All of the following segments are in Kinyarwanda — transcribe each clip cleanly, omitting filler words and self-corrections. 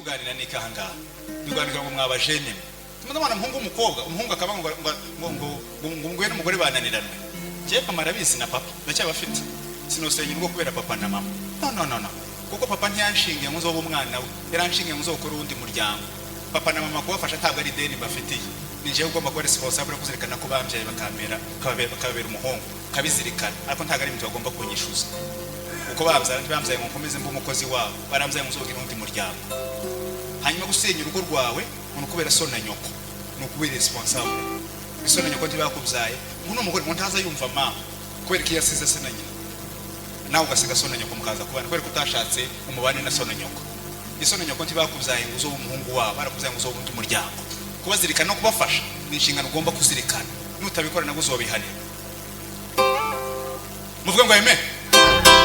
Kuganira ni ahangaha, tuganira ngo mwabajene mwe mwana, umuhungu, umukobwa, umuhungu akaba ngo ngo n'umugore bananiranwe. Njye mama arabizi na papa ndacyabafite. Sinosenya urugo kubera papa na mama. No, no, no, no, kuko papa ntiyanshingiye ngo nzobe umwana we, yaranshingiye ngo nzokore uwundi muryango. Papa na mama kubafasha ntabwo ari ideni bafitiye, ni njyewe ugomba kuba responsable yo kuzirikana ko bambyaye, bakambera bakababera umuhungu, kabizirikana, ariko ntabwo ari ibintu bagomba kunyishuza, kuko bambyaye ntibambyaye ngo nkomeze mbe umukozi wabo, barambyaye ngo nzogire uwundi muryango. Hanyuma gusenya urugo rwawe ngo kubera so na nyoko ni ukuba irresponsable. So na nyoko ntibakubyaye ngo n'umugore ngo ntaza yumva mama kubera ko iyo asize se na nyina, nawe ugasiga so na nyoko mukaza kubana kubera ko utashatse umubane na so na nyoko. Iso na nyoko ntibakubyaye ngo uzobe umuhungu wabo, barakubyaye ngo uzobe undi muryango. Kubazirikana no kubafasha ni inshingano ugomba kuzirikana, nutabikora nabwo uzobihanira. Muvuge ngo amen.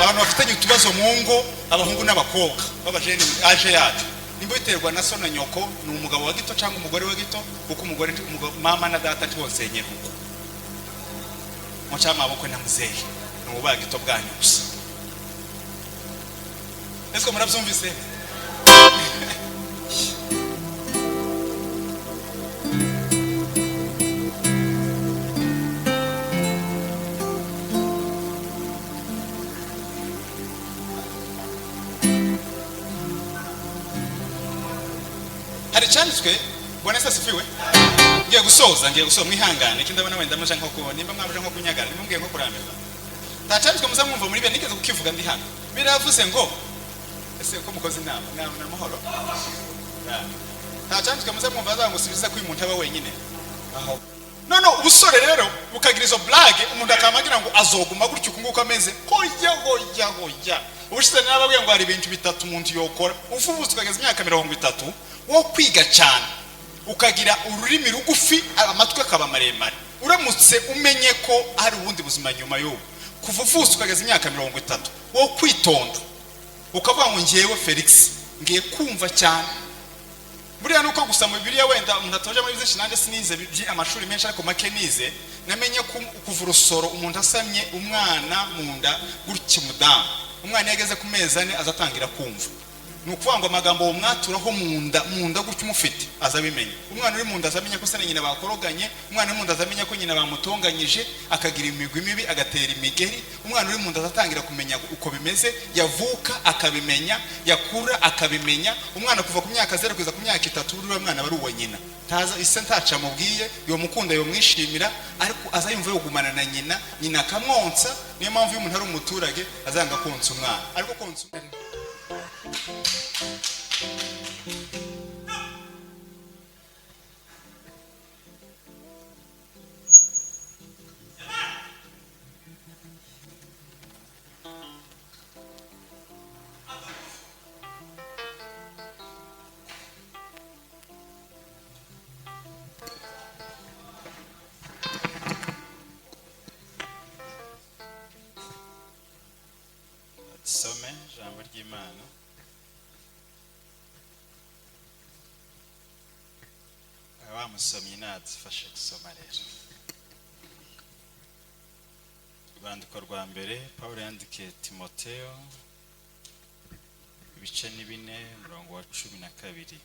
Abantu bafitanye utubazo mu ngo, abahungu n'abakobwa b'abajene age yacu, nimba biterwa na so na nyoko, ni umugabo wa gito cyangwa umugore wa gito, kuko umugore mama na data ntibonsenyera uko muca amaboko na muzehe, ni ububaye gito bwanyu gusa. Ese murabyumvise? Hari icyanditswe. Bwana Yesu asifiwe. Ngiye gusoza, ngiye gusoza, mwihangane. Ikindi ndabona wenda muje nko kubona nimba mwabuje nko kunyagara, nimba mbwiye nko kurambirwa. Nta cyanditswe muza mwumva muri byo nigeze kukivuga ndi hano. Biravuze ngo ese ko mukoze inama nama na mahoro. Nta cyanditswe muza mwumva bazavuga ngo si byiza ko uyu muntu aba wenyine aho. No ubusore rero bukagira izo blague, umuntu akaba agira ngo azoguma gutyo uku nguko ameze. Hoya, hoya, hoya! Ubushize narababwiye ngo hari ibintu bitatu umuntu yokora uvubutse ukageza imyaka 30: wo kwiga cyane, ukagira ururimi rugufi, amatwi akaba maremare. Uramutse umenye ko hari ubundi buzima nyuma y'ubu, kuva uvutse ukageza imyaka 30, wo kwitonda ukavuga ngo ngewe Felix ngiye kumva cyane. Buriya nuko gusa mu Bibiliya wenda umuntu atoje muri byinshi, nanjye sinize amashuri menshi, ariko make nize namenye ko kuva urusoro umuntu asamye umwana mu nda gutya, umudamu, umwana iyo ageze ku mezi 4 azatangira kumva. Ni ukuvuga ngo amagambo wumwaturaho mu nda gutya umufite aza abimenya. Umwana uri mu nda azamenya ko se na nyina bakoroganye. Umwana uri mu nda azamenya ko nyina bamutonganyije, akagira imigwi mibi, agatera imigeri. Umwana uri mu nda azatangira kumenya uko bimeze, yavuka akabimenya, yakura akabimenya. Umwana kuva ku myaka 0 kugeza ku myaka 3, uriya mwana aba ari uwa nyina. Ntaza ise ntaca amubwiye, yomukunda, yomwishimira, ariko aza yumva yogumana na nyina, nyina akamwonsa. Niyo mpamvu iyo umuntu ari umuturage azanga konsa umwana, ariko konsa umwana. Dusome ijambo ry'Imana. Wa musomyi nadufashe gusoma rero urwandiko rwa mbere Paul yandikiye Timoteyo, ibice ni 4, umurongo wa 12.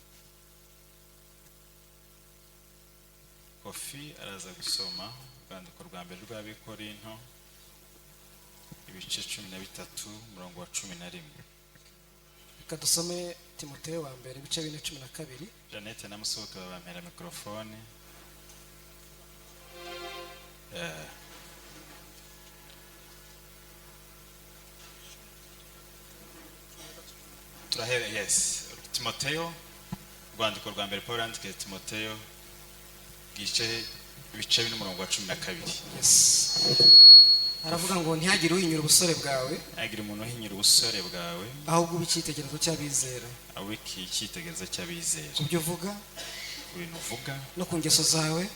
Kofi araza gusoma urwandiko rwa mbere rw'Abikorinto, ibice 13, umurongo wa 11. Reka dusome Timoteyo wa mbere, ibice 4, 12. Jeannette na Musohoke babampera mikorofone. Turahera, yes, Timoteyo, urwandiko rwa mbere Paul yandikiye Timoteyo, gice ibice 4, umurongo wa 12. Yes, aravuga ngo ntihagire uhinyura ubusore bwawe, Ntihagire umuntu uhinyura ubusore bwawe, ahubwo ube icyitegererezo cy'abizera abe icyitegererezo cy'abizera ku byo uvuga, ku bintu uvuga, no ku ngeso zawe,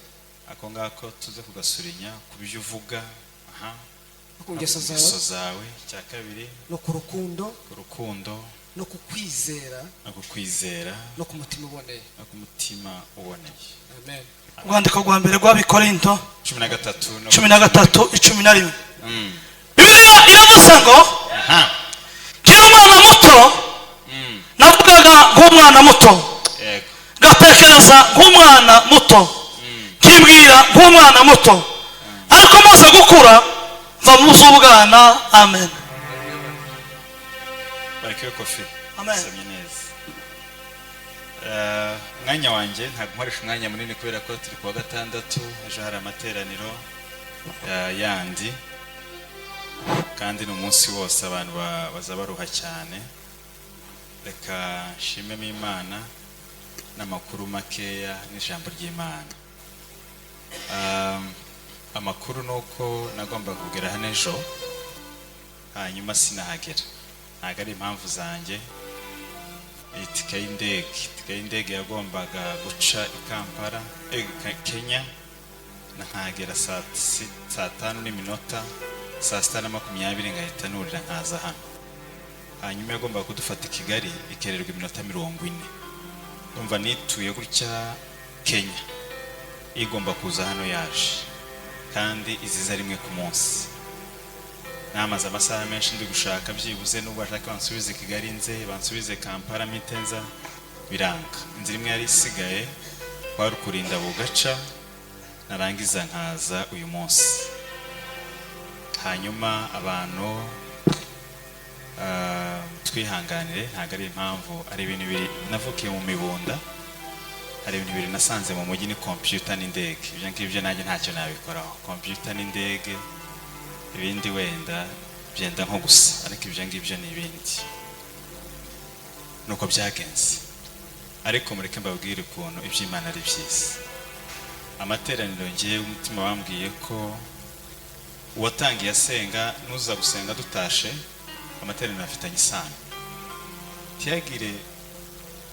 Ako ngako tuze kugasurinya, ku byo uvuga, aha, no ku ngeso no ku zawe, ngeso zawe. Icya kabiri, no ku rukundo, ku rukundo, no ku kwizera, no ku kwizera, no ku mutima uboneye. no ku mutima uboneye. Amen. Urwandiko rwa mbere rw'Abikorinto, 13 no 13, 11. Bibiliya iravuze ngo nkiri umwana muto navugaga Ngavuga nk'umwana muto, ngatekereza nk'umwana muto, nkibwira nk'umwana muto, ariko maze gukura mva mu z'ubwana. Amen. Barikiwe, Kofi. Amen. Somye neza. Umwanya wanjye ntabwo nkoresha umwanya munini kubera ko turi kuwa gatandatu, ejo hari amateraniro yandi, kandi ni umunsi wose abantu baza baruha cyane. Reka nshimemo Imana n'amakuru makeya n'ijambo ry'Imana. Amakuru ni uko nagombaga kugera hano ejo, hanyuma sinahagera. Ntabwo ari impamvu zanjye. Itike y'indege yagombaga guca i Kampala, Kenya, nkahagera saa 5 n'iminota, saa 6:20 ngahita nurira nkaza hano. Hanyuma yagombaga kudufata i Kigali ikererwa iminota 40. Umva, nituye gutya Kenya, igomba kuza hano yaje, kandi iziza rimwe ku munsi. Namaze amasaha menshi ndi gushaka byibuze nubwo bashaka bansubize Kigali nze, bansubize Kampala mpite nza, biranga. Inzira imwe yari isigaye kwari ukurinda bugaca, narangiza nkaza uyu munsi. Hanyuma abantu twihanganire, ntabwo ari impamvu, ari ibintu bibiri. Navukiye mu Mibunda, hari ibintu bibiri nasanze mu mujyi, ni computer n'indege. Ibyo ngibyo nanjye ntacyo nabikoraho, computer n'indege. Ibindi wenda byenda nko gusa, ariko ibyo ngibyo ni ibindi, nuko byagenze. Ariko mureke mbabwire ukuntu iby'Imana ari byiza. Amateraniro, ngewe umutima wambwiye ko uwatangiye asenga n'uza gusenga dutashe, amateraniro afitanye isano. Ntiyagire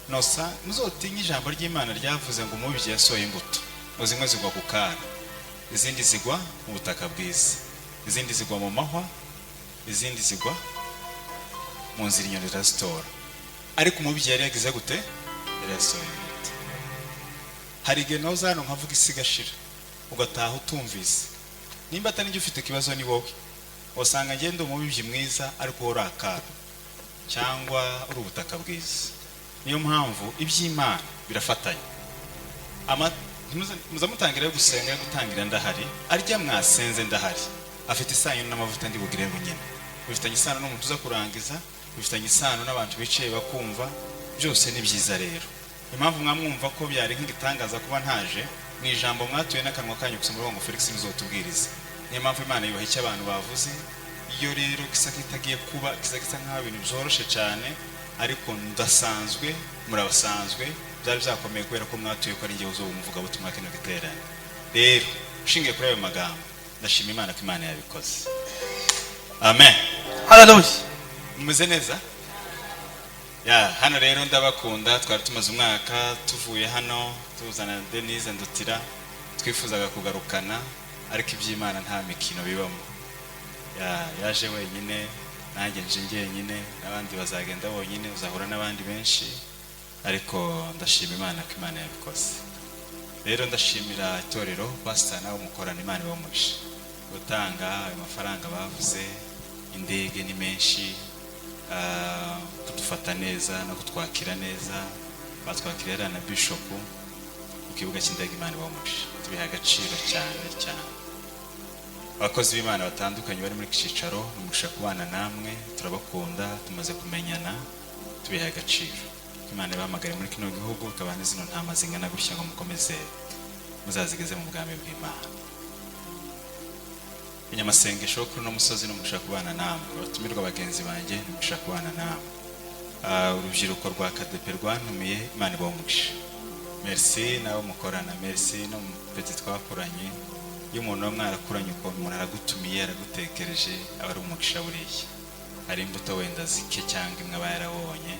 nosa muzotinye ijambo ry'Imana ryavuze ngo umubibyi yasohoye imbuto, ngo zimwe zigwa ku kara, izindi zigwa mu butaka bwiza, izindi zigwa mu mahwa, izindi zigwa mu nzira, inyoni zirazitora. Ariko umubibyi yari yagize gute? Yari yasohoye imbuto. Hari igihe noza hano nkavuga isi igashira, ugataha utumvise. Nimba atari njye ufite ikibazo, ni wowe. Wasanga ngenda umubibyi mwiza, ariko wowe uri akara cyangwa uri ubutaka bwiza. Niyo mpamvu iby'Imana birafatanya. Muza mutangira yo gusenga, yo gutangira ndahari, arya mwasenze ndahari, afite isano n'amavuta ndi bugire nyine. Bifitanye isano n'umuntu uza kurangiza, bifitanye isano n'abantu bicaye bakumva. Byose ni byiza. Rero impamvu mwamwumva ko byari nk'igitangaza kuba ntaje, ni ijambo mwatuye n'akanwa kanyu gusa, muruvuga ngo Felix ntuzotubwirize. Niyo mpamvu Imana yubaha icyo abantu bavuze. Iyo rero gisa kitagiye kuba gisa, gisa nk'aho ibintu byoroshe cyane, ariko ndasanzwe, murabasanzwe, byari byakomeye kubera ko mwatuye ko ari njyewe uzoba umuvugabutumwa kino giterane. Rero ushingiye kuri ayo magambo, ndashima Imana ko Imana yabikoze. Amen. Haleluya. Mumeze neza ya hano. Rero ndabakunda. Twari tumaze umwaka tuvuye hano, tuzana Denise Ndutira, twifuzaga kugarukana, ariko iby'Imana nta mikino bibamo. Ya, yaje wenyine, nanjye nje njyenyine, n'abandi bazagenda bonyine, uzahura n'abandi benshi. Ariko ndashima Imana ko Imana yabikoze. Rero ndashimira itorero, pastor nawe mukorana, Imana ibamugisha gutanga ayo mafaranga bavuze. Indege ni menshi, kudufata neza no kutwakira neza, batwakiriye na bishop ku kibuga cy'indege. Imana ibamugisha, tubiha agaciro cyane cyane. Abakozi b'Imana batandukanye bari muri iki cyicaro, umugisha kubana namwe, turabakunda, tumaze kumenyana, tubiha agaciro. Imana ibahamagare muri kino gihugu, ikaba zino ntama zingana gutya ngo mukomeze muzazigeze mu bwami bw'Imana. Abanyamasengesho kuri uno musozi, n'umugisha kubana namwe. Abatumirwa bagenzi banjye, n'umugisha kubana namwe. Urubyiruko rwa Kadepe rwantumiye, Imana ibahe umugisha. Merci nawe mukorana, merci no mu petit twakuranye. Iyo umuntu uba mwarakuranye, ukuntu umuntu aragutumiye, aragutekereje, aba ari umugisha. Buriya hari imbuto wenda zike cyangwa imwe aba yarabonye.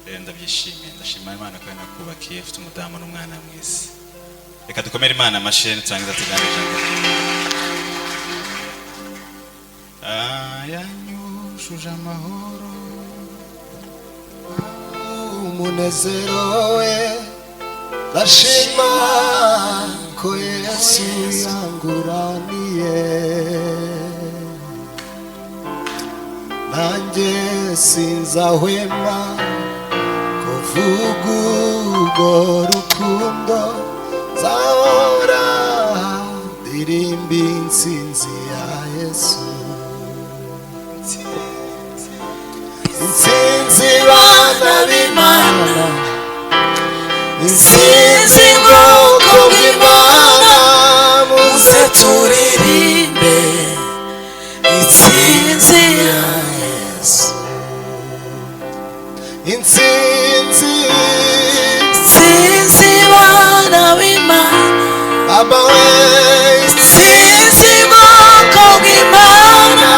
Rero ndabyishimiye, ndashima Imana ko yanakubakiye, ufite umudamu n'umwana mwiza. Reka dukomere Imana amashyi, turangiza tuganire ijambo. Yanyujuje amahoro. Umunezero we, ndashima ko Yesu yanguraniye. Nanjye sinzahwema. Mvuga urwo rukundo, nzahora ndirimba intsinzi ya Yesu. Intsinzi, bana b'Imana, intsinzi, bwoko bw'Imana, muze Muze turirimbe intsinzi ya Yesu. Intsinzi. Intsinzi, bana b'Imana. Baba we. Intsinzi, bwoko bw'Imana,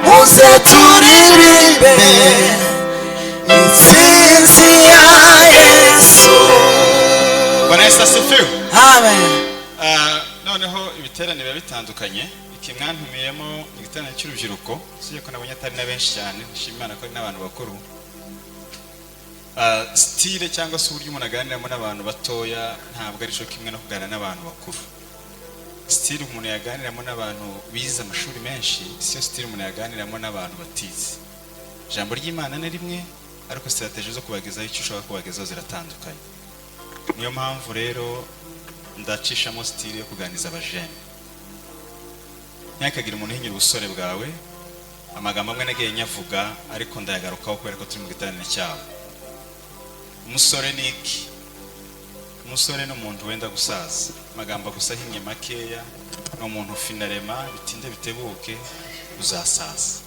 muze turirimbe intsinzi ya Yesu. Bwana Yesu asifiwe. Amen. Ah, noneho ibiterane biba bitandukanye. Iki mwantumiyemo ni igiterane cy'urubyiruko, usibye ko nabonye atari na benshi cyane. Nshima Imana ko ari n'abantu bakuru. Ah, style cyangwa se uburyo umuntu aganiramo n'abantu batoya ntabwo ari cyo kimwe no kuganira n'abantu bakuru. Style umuntu yaganiramo n'abantu bize amashuri menshi siyo style umuntu yaganiramo n'abantu batize. Ijambo ry'Imana ni rimwe, ariko strategy zo kubagezaho icyo ushaka kubagezaho ziratandukanye. Niyo mpamvu rero ndacishamo style yo kuganiriza abajene. Ntihakagire umuntu uhinyura ubusore bwawe. Amagambo amwe nagiye nyavuga, ariko ndayagarukaho kubera ko turi mu giteraniro cyabo. Umusore ni iki? Umusore ni umuntu wenda gusaza. Amagambo gusa ahinnye makeya, ni umuntu finalement, bitinde bitebuke, uzasaza.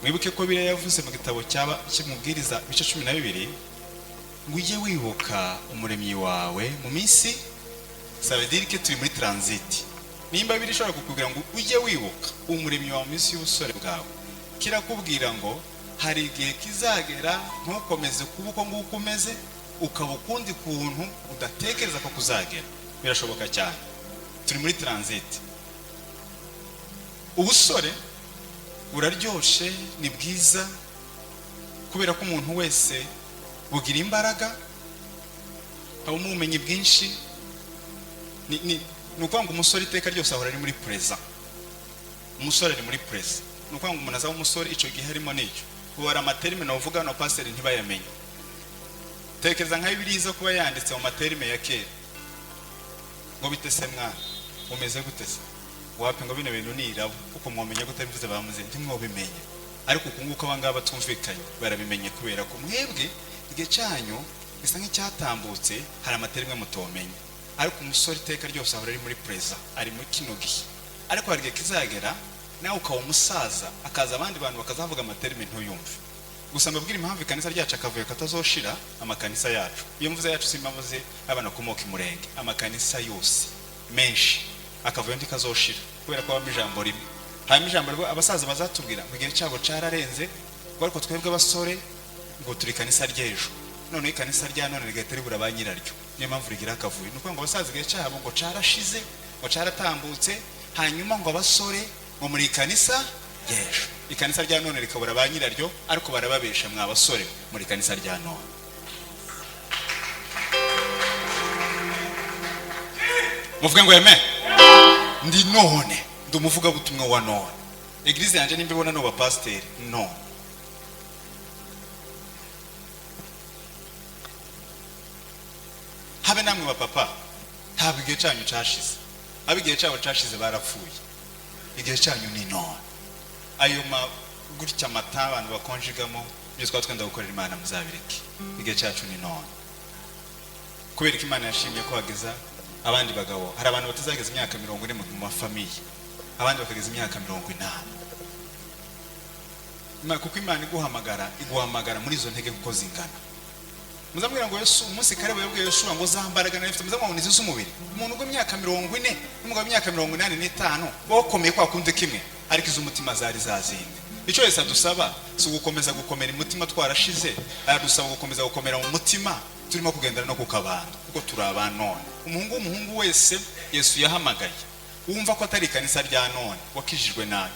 Mwibuke ko biriya yavuze mu gitabo cyaba kimubwiriza, ibice 12, ngo ujye wibuka Umuremyi wawe mu minsi. Ça veut dire que turi muri transit. Nimba biri ishobora kukubwira ngo ujye wibuka Umuremyi wawe mu minsi y'ubusore bwawe, kirakubwira ngo hari igihe kizagera ntukomeze kuba uko nguko umeze, ukaba ukundi kuntu udatekereza ko kuzagera. Birashoboka cyane, turi muri transit. Ubusore buraryoshe, ni bwiza, kubera ko umuntu wese bugira imbaraga, habamo ubumenyi bwinshi. Ni ukuvuga ngo umusore iteka ryose ahora ari muri présent. Umusore ari muri présent. Ni ukuvuga ngo umuntu azaba umusore icyo gihe harimo n'icyo. Ubu hari ama termes navuga hano, pasiteri ntibayamenye. Tekereza nka Bibiliya iza kuba yanditse mu ma termes ya kera, ngo bite se mwana, umeze gute se, wapi, ngo bino bintu ni irabo, kuko mwomenya gute bivuze bamuze, ntimwobimenye. Ariko uku nguku aba ngaba twumvikanye barabimenye, kubera ko mwebwe igihe cyanyu gisa nk'icyatambutse, hari ama termes mutomenya. Ariko umusore iteka ryose ahora ari muri présent, ari muri kino gihe. Ariko hari igihe kizagera nawe ukaba umusaza, akaza abandi bantu bakazavuga ama termes ntuyumve. Gusa mbabwira impamvu ikanisa ryacu akavuyo katazoshira. Amakanisa yacu, iyo mvuze yacu simba mvuze abana bakomoka i Murenge, amakanisa yose menshi akavuyo ntikazoshira, kubera ko habamo ijambo rimwe. Hanyuma ijambo rimwe abasaza bazatubwira ngo igihe cyabo cararenze, ngo ariko twebwe abasore ngo turi ikanisa ry'ejo. Noneho ikanisa rya none rigahita ribura ba nyiraryo, niyo mpamvu rigira akavuyo. Ni ukuvuga ngo abasaza igihe cyabo ngo carashize, ngo caratambutse, hanyuma ngo abasore ngo muri ikanisa ry'ejo, ikanisa rya none rikabura ba nyiraryo. Ariko barababesha, mwa basore, muri ikanisa rya none. Muvuge ngo amen. Ndi none, ndi umuvugabutumwa wa none. Église yanjye nimba ibona no bapasiteri none. Habe namwe bapapa, ntabwo igihe cyanyu cashize. Abo igihe cyabo cashize barapfuye. Igihe cyanyu ni none. Ayo ma gutya amata abantu bakonjigamo ibyo twaba twenda gukorera Imana, muzabireke. Igihe cyacu ni none, kubera ko Imana yashimye ko hageza abandi bagabo. Hari abantu batazageza imyaka 40 mu ma familles, abandi bakageza imyaka 80. Kuko Imana iguhamagara, iguhamagara muri izo ntege kuko zingana. Muzamubwira ngo Yesu, umunsi Kalebu yabwiye Yoshuwa ngo za mbaraga nari mfite, muzamubwira ngo ni iz'umubiri. Umuntu w'imyaka 40 n'umugabo w'imyaka 85 bakomeye kwa kundi kimwe, ariko iz'umutima zari zazindi. Icyo Yesu adusaba si ugukomeza gukomera umutima twarashize, aradusaba gukomeza gukomera mu mutima turimo kugendana no ku kabando, kuko turi aba none. Umuhungu w'umuhungu wese Yesu yahamagaye, wumva ko atari ikanisa rya none, wakijijwe nabi.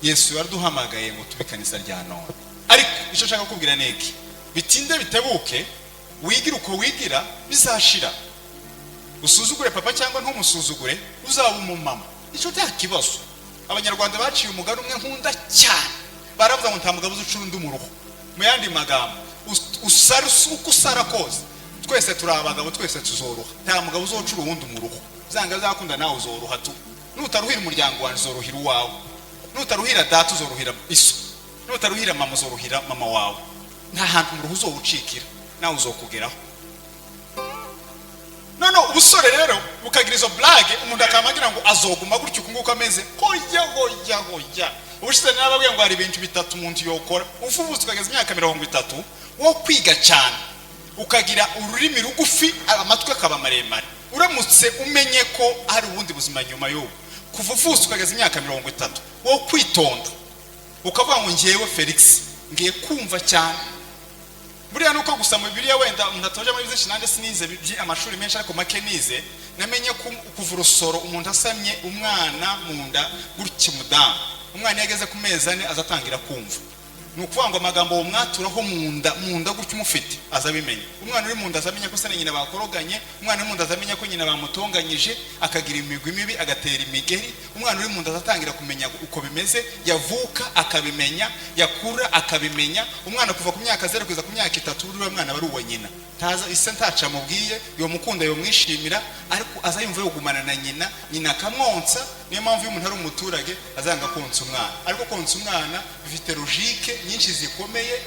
Yesu yaraduhamagaye ngo tube ikanisa rya none. Ariko icyo nshaka kukubwira ni iki: bitinde bitebuke, wigira uko wigira, bizashira. Usuzugure papa cyangwa ntumusuzugure, uzaba umumama, icyo nta kibazo. Abanyarwanda baciye umugani umwe nkunda cyane, baravuga ngo nta mugabo uzi ucura undi umuruho. Mu yandi magambo, Usara uko usara kose, twese turi abagabo, twese tuzoroha. Nta mugabo uzocura uwundi umuruho. Byanga byakunda nawe uzoroha tu. Nutaruhira umuryango wawe, uzorohira uwawe. Nutaruhira data, uzorohira iso. Nutaruhira mama, uzorohira mama wawe. Nta hantu umuruho uzowucikira, nawe uzokugeraho. None ubusore rero bukagira izo blague, umuntu akaba agira ngo azoguma gutyo uku nguko ameze. Hoya, hoya, hoya! Ubushize narababwiye ngo hari ibintu bitatu umuntu yokora uvubutse ukageza imyaka 30: wo kwiga cyane, ukagira ururimi rugufi, amatwi akaba maremare, uramutse umenye ko hari ubundi buzima nyuma y'ubu. Kuva uvutse ukageza imyaka 30, wo kwitonda, ukavuga ngo ngewe Felix ngiye kumva cyane. Buriya nuko gusa mu Bibiliya wenda umuntu atoje muri byinshi, nanjye sinize amashuri menshi, ariko make nize namenye ko kuva urusoro umuntu asamye umwana mu nda gutya, umudamu, umwana iyo ageze ku mezi 4 azatangira kumva. Ni ukuvuga ngo amagambo wumwaturaho mu nda gutya umufite azabimenya. Umwana uri mu nda azamenya ko se na nyina bakoroganye. Umwana uri mu nda azamenya ko nyina bamutonganyije, akagira imigwi mibi, agatera imigeri. Umwana uri mu nda azatangira kumenya uko bimeze, yavuka akabimenya, yakura akabimenya. Umwana kuva ku myaka 0 kugeza ku myaka 3, uriya mwana aba ari uwa nyina. Ntaza ise, ntaca amubwiye, yomukunda, yomwishimira, ariko aza yumva yogumana na nyina, nyina akamwonsa. Niyo mpamvu iyo umuntu ari umuturage azanga konsa umwana, ariko konsa umwana bifite logique nyinshi zikomeye.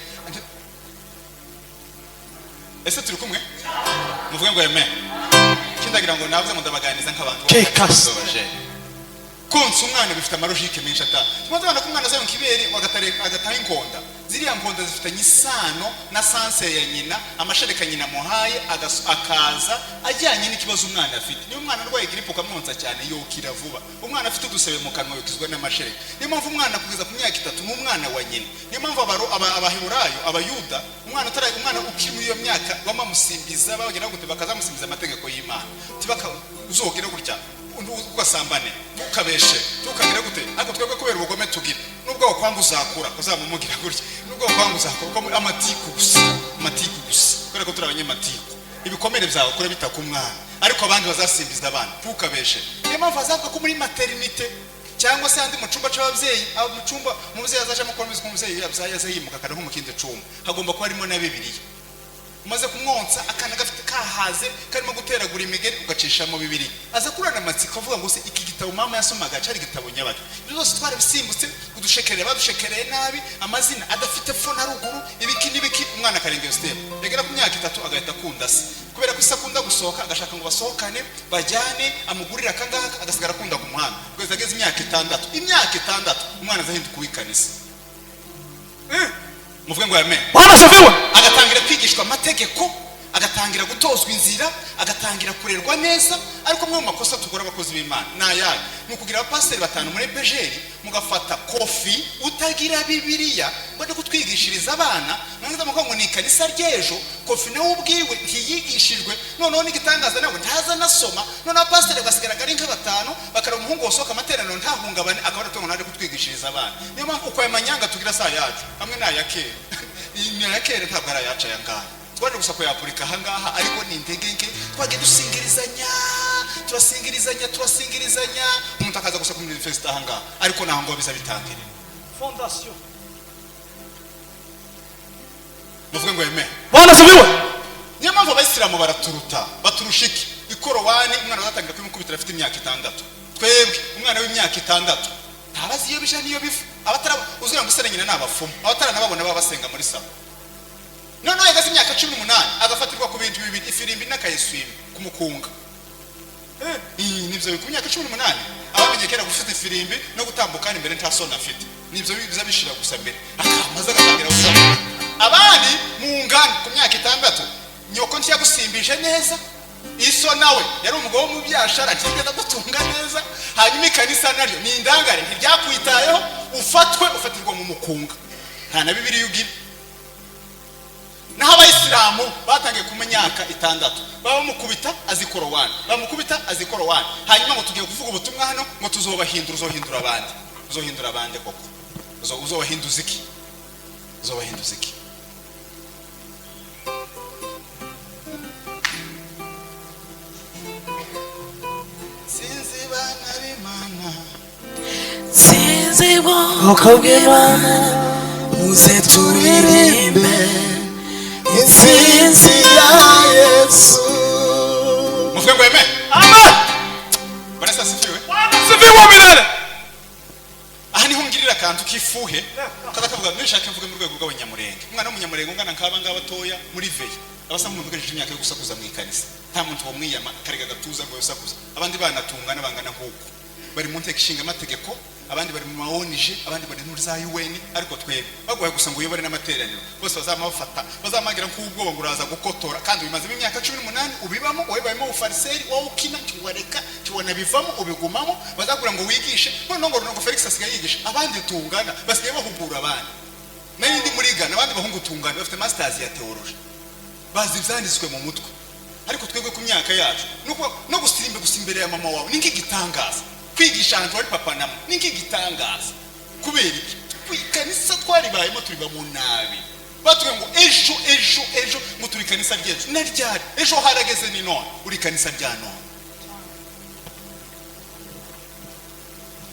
Ese turi kumwe? Muvuge ngo amen. Kindagira ngo navuze ngo ndabaganiza nk'abantu Kekasi. Konsa umwana bifite ama logique menshi. Ata tumaze abana ko umwana azayonka ibere, agataha inkonda. Ziriya nkonda zifitanye isano na sanse ya nyina, amashereka nyina amuhaye akaza ajyanye n'ikibazo umwana afite. Niba umwana arwaye grippe ukamwonsa cyane, yokira vuba. Umwana afite udusebe mu kanwa, yokizwa n'amashereka. Niyo mpamvu umwana kugeza ku myaka 3 ni umwana wa nyina. Niyo mpamvu Abaheburayo, Abayuda, umwana utara, umwana ukiri muri iyo myaka bamamusimbiza, bagera gute, bakazamusimbiza amategeko y'Imana. Tibaka uzogera gutya, ugasambane, ntukabeshe, ntukagire gute. Ariko twebwe kubera ubugome tugira, nubwo wakwanga uzakura uzamumugira gutya, nubwo wakwanga uzakura uko amatiku gusa, amatiku gusa, kubera ko turi abanyamatiku. Ibikomere byawe kure bita ku mwana, ariko abandi bazasimbiza abana ntukabeshe. Niyo mpamvu bazavuga ko muri maternité cyangwa se andi mu cyumba cy'ababyeyi, aho mu cyumba umubyeyi azajamo, ko ko umubyeyi yabyaye aza yimuka akajya nko mu kindi cyumba, hagomba kuba harimo na Bibiliya. Umaze kumwonsa, akana gafite kahaze, karimo guteragura imigeri, ugacishamo Bibiri, aza kurana amatsiko avuga ngo se iki gitabo mama yasomaga cyari igitabo nyabaki? Ibyo byose twarabisimbutse. Kudushekerera, badushekereye nabi, amazina adafite fo na ruguru, ibiki n'ibiki. Umwana akarenga iyo step, yagera ku myaka 3 agahita akunda se, kubera ko ise akunda gusohoka, agashaka ngo basohokane, bajyane, amugurire akangaka, agasigara akunda ku muhanda kugeza ageze imyaka 6. Imyaka 6 umwana azahinduka uw'ikanisa. Muvuge ngo amen. Bwana asifiwe. Agatangira kwigishwa amategeko, agatangira gutozwa inzira, agatangira kurerwa neza. Ariko amwe mu makosa tugora abakozi b'Imana ni ayahe? Ni ukugira abapasiteri batanu muri EPGL, mugafata Kofi utagira Bibiliya ngo ajye kutwigishiriza abana, mwangiza mukavuga ngo ni ikanisa ry'ejo. Kofi nawe ubwiwe ntiyigishijwe, noneho n'igitangaza nawe ntaza anasoma. Noneho abapasiteri bagasigara ari nka batanu, bakareba umuhungu wasohoka amateraniro ntahungabane, akaba ari ngo kutwigishiriza abana. Niyo mpamvu uko aya manyanga tugira saa yacu amwe ni aya kera, ni aya kera, ntabwo ari ayacu aya ngaya. Twaje gusa kuyapurika ahangaha, ariko ni intege nke. Twagiye dusingirizanya, turasingirizanya, turasingirizanya, umuntu akaza gusa ku university ahangaha, ariko naho ngo biza bitangire. Fondation. Muvuge ngo amen. Bwana asifiwe. Niyo mpamvu Abayisilamu baraturuta. Baturusha iki? Ikorowani umwana bazatangira kubimukubitira afite imyaka 6. Twebwe umwana w'imyaka 6 ntabazi iyo bija n'iyo biva. Abatara uzira ngo usere nyina ni abapfumu, abataranababona baba basenga muri salo. Noneho yageze imyaka 18 agafatirwa ku bintu bibiri, ifirimbi n'akayeswime kumukunga. Nibyo, ku myaka 18 abamenye kera gufite ifirimbi no gutambuka hano imbere nta soni afite. Nibyo biza bishira gusa mbere, akamaze agatangira gusa abandi mu ngano ku myaka 6. Nyoko ntiyagusimbije neza, iso nawe yari umugabo wo mu byashara, ntiyigeze agutunga neza, hanyuma ikanisa naryo ni indangare, ntiryakwitayeho. Ufatwe ufatirwa mu mukunga, nta na Bibiliya ugira. Naho Abayisilamu batangiye ku myaka 6, baba bamukubita azi Korowani, bamukubita azi Korowani. Hanyuma ngo tugiye kuvuga ubutumwa hano ngo tuzobahindura. Uzohindura abandi? Uzohindura abandi koko? Uzobahinduza iki? Uzobahinduza iki? Sinzi bana b'Imana. Sinzi ubwoko bw'Imana, muze turirimbe. Intsinzi ya Yesu. Muvuge ngo amen. Amen. Bwana Yesu asifiwe. Sifiwe milele. Aha niho ngirira akantu k'ifuhe kaza kavuga, nishaka mvuge mu rwego rw'abanyamurenge. Umwana w'umunyamurenge ungana nk'aba ngaba batoya muri veye, abasa nk'umuntu ugejeje imyaka yo gusakuza mu ikanisa, nta muntu wamwiyama karega agatuza ngo yosakuza. Abandi bana tungana bangana nk'uko bari mu nteko ishinga amategeko, abandi bari mu ma ONG, abandi bari muri za UN, ariko twebwe baguhaye gusa ngo uyobore n'amateraniro, bose bazama bafata, bazamagira nk'ubwoba ngo uraza gukotora, kandi ubimazemo imyaka 18 ubibamo, wabibayemo ubufariseri, wowe ukina ntiwareka, ntiwanabivamo, ubigumamo. Bazakubwira ngo wigishe, noneho ngo Felix asigaye yigisha abandi tungana, basigaye bahugura abandi. Nari ndi muri Ghana, abandi bahungu tungana bafite masters ya theology, bazi ibyanditswe mu mutwe, ariko twebwe ku myaka yacu no gusimba gusa imbere ya mama wawe ni nk'igitangaza, kwigisha ahantu hari papa na mama ni nk'igitangaza. Kubera iki? Ikanisa twaribayemo turibamo nabi. Batubwiye ngo ejo ejo ejo ngo turi ikanisa ry'ejo, na ryari ejo harageze, ni none uri ikanisa rya none.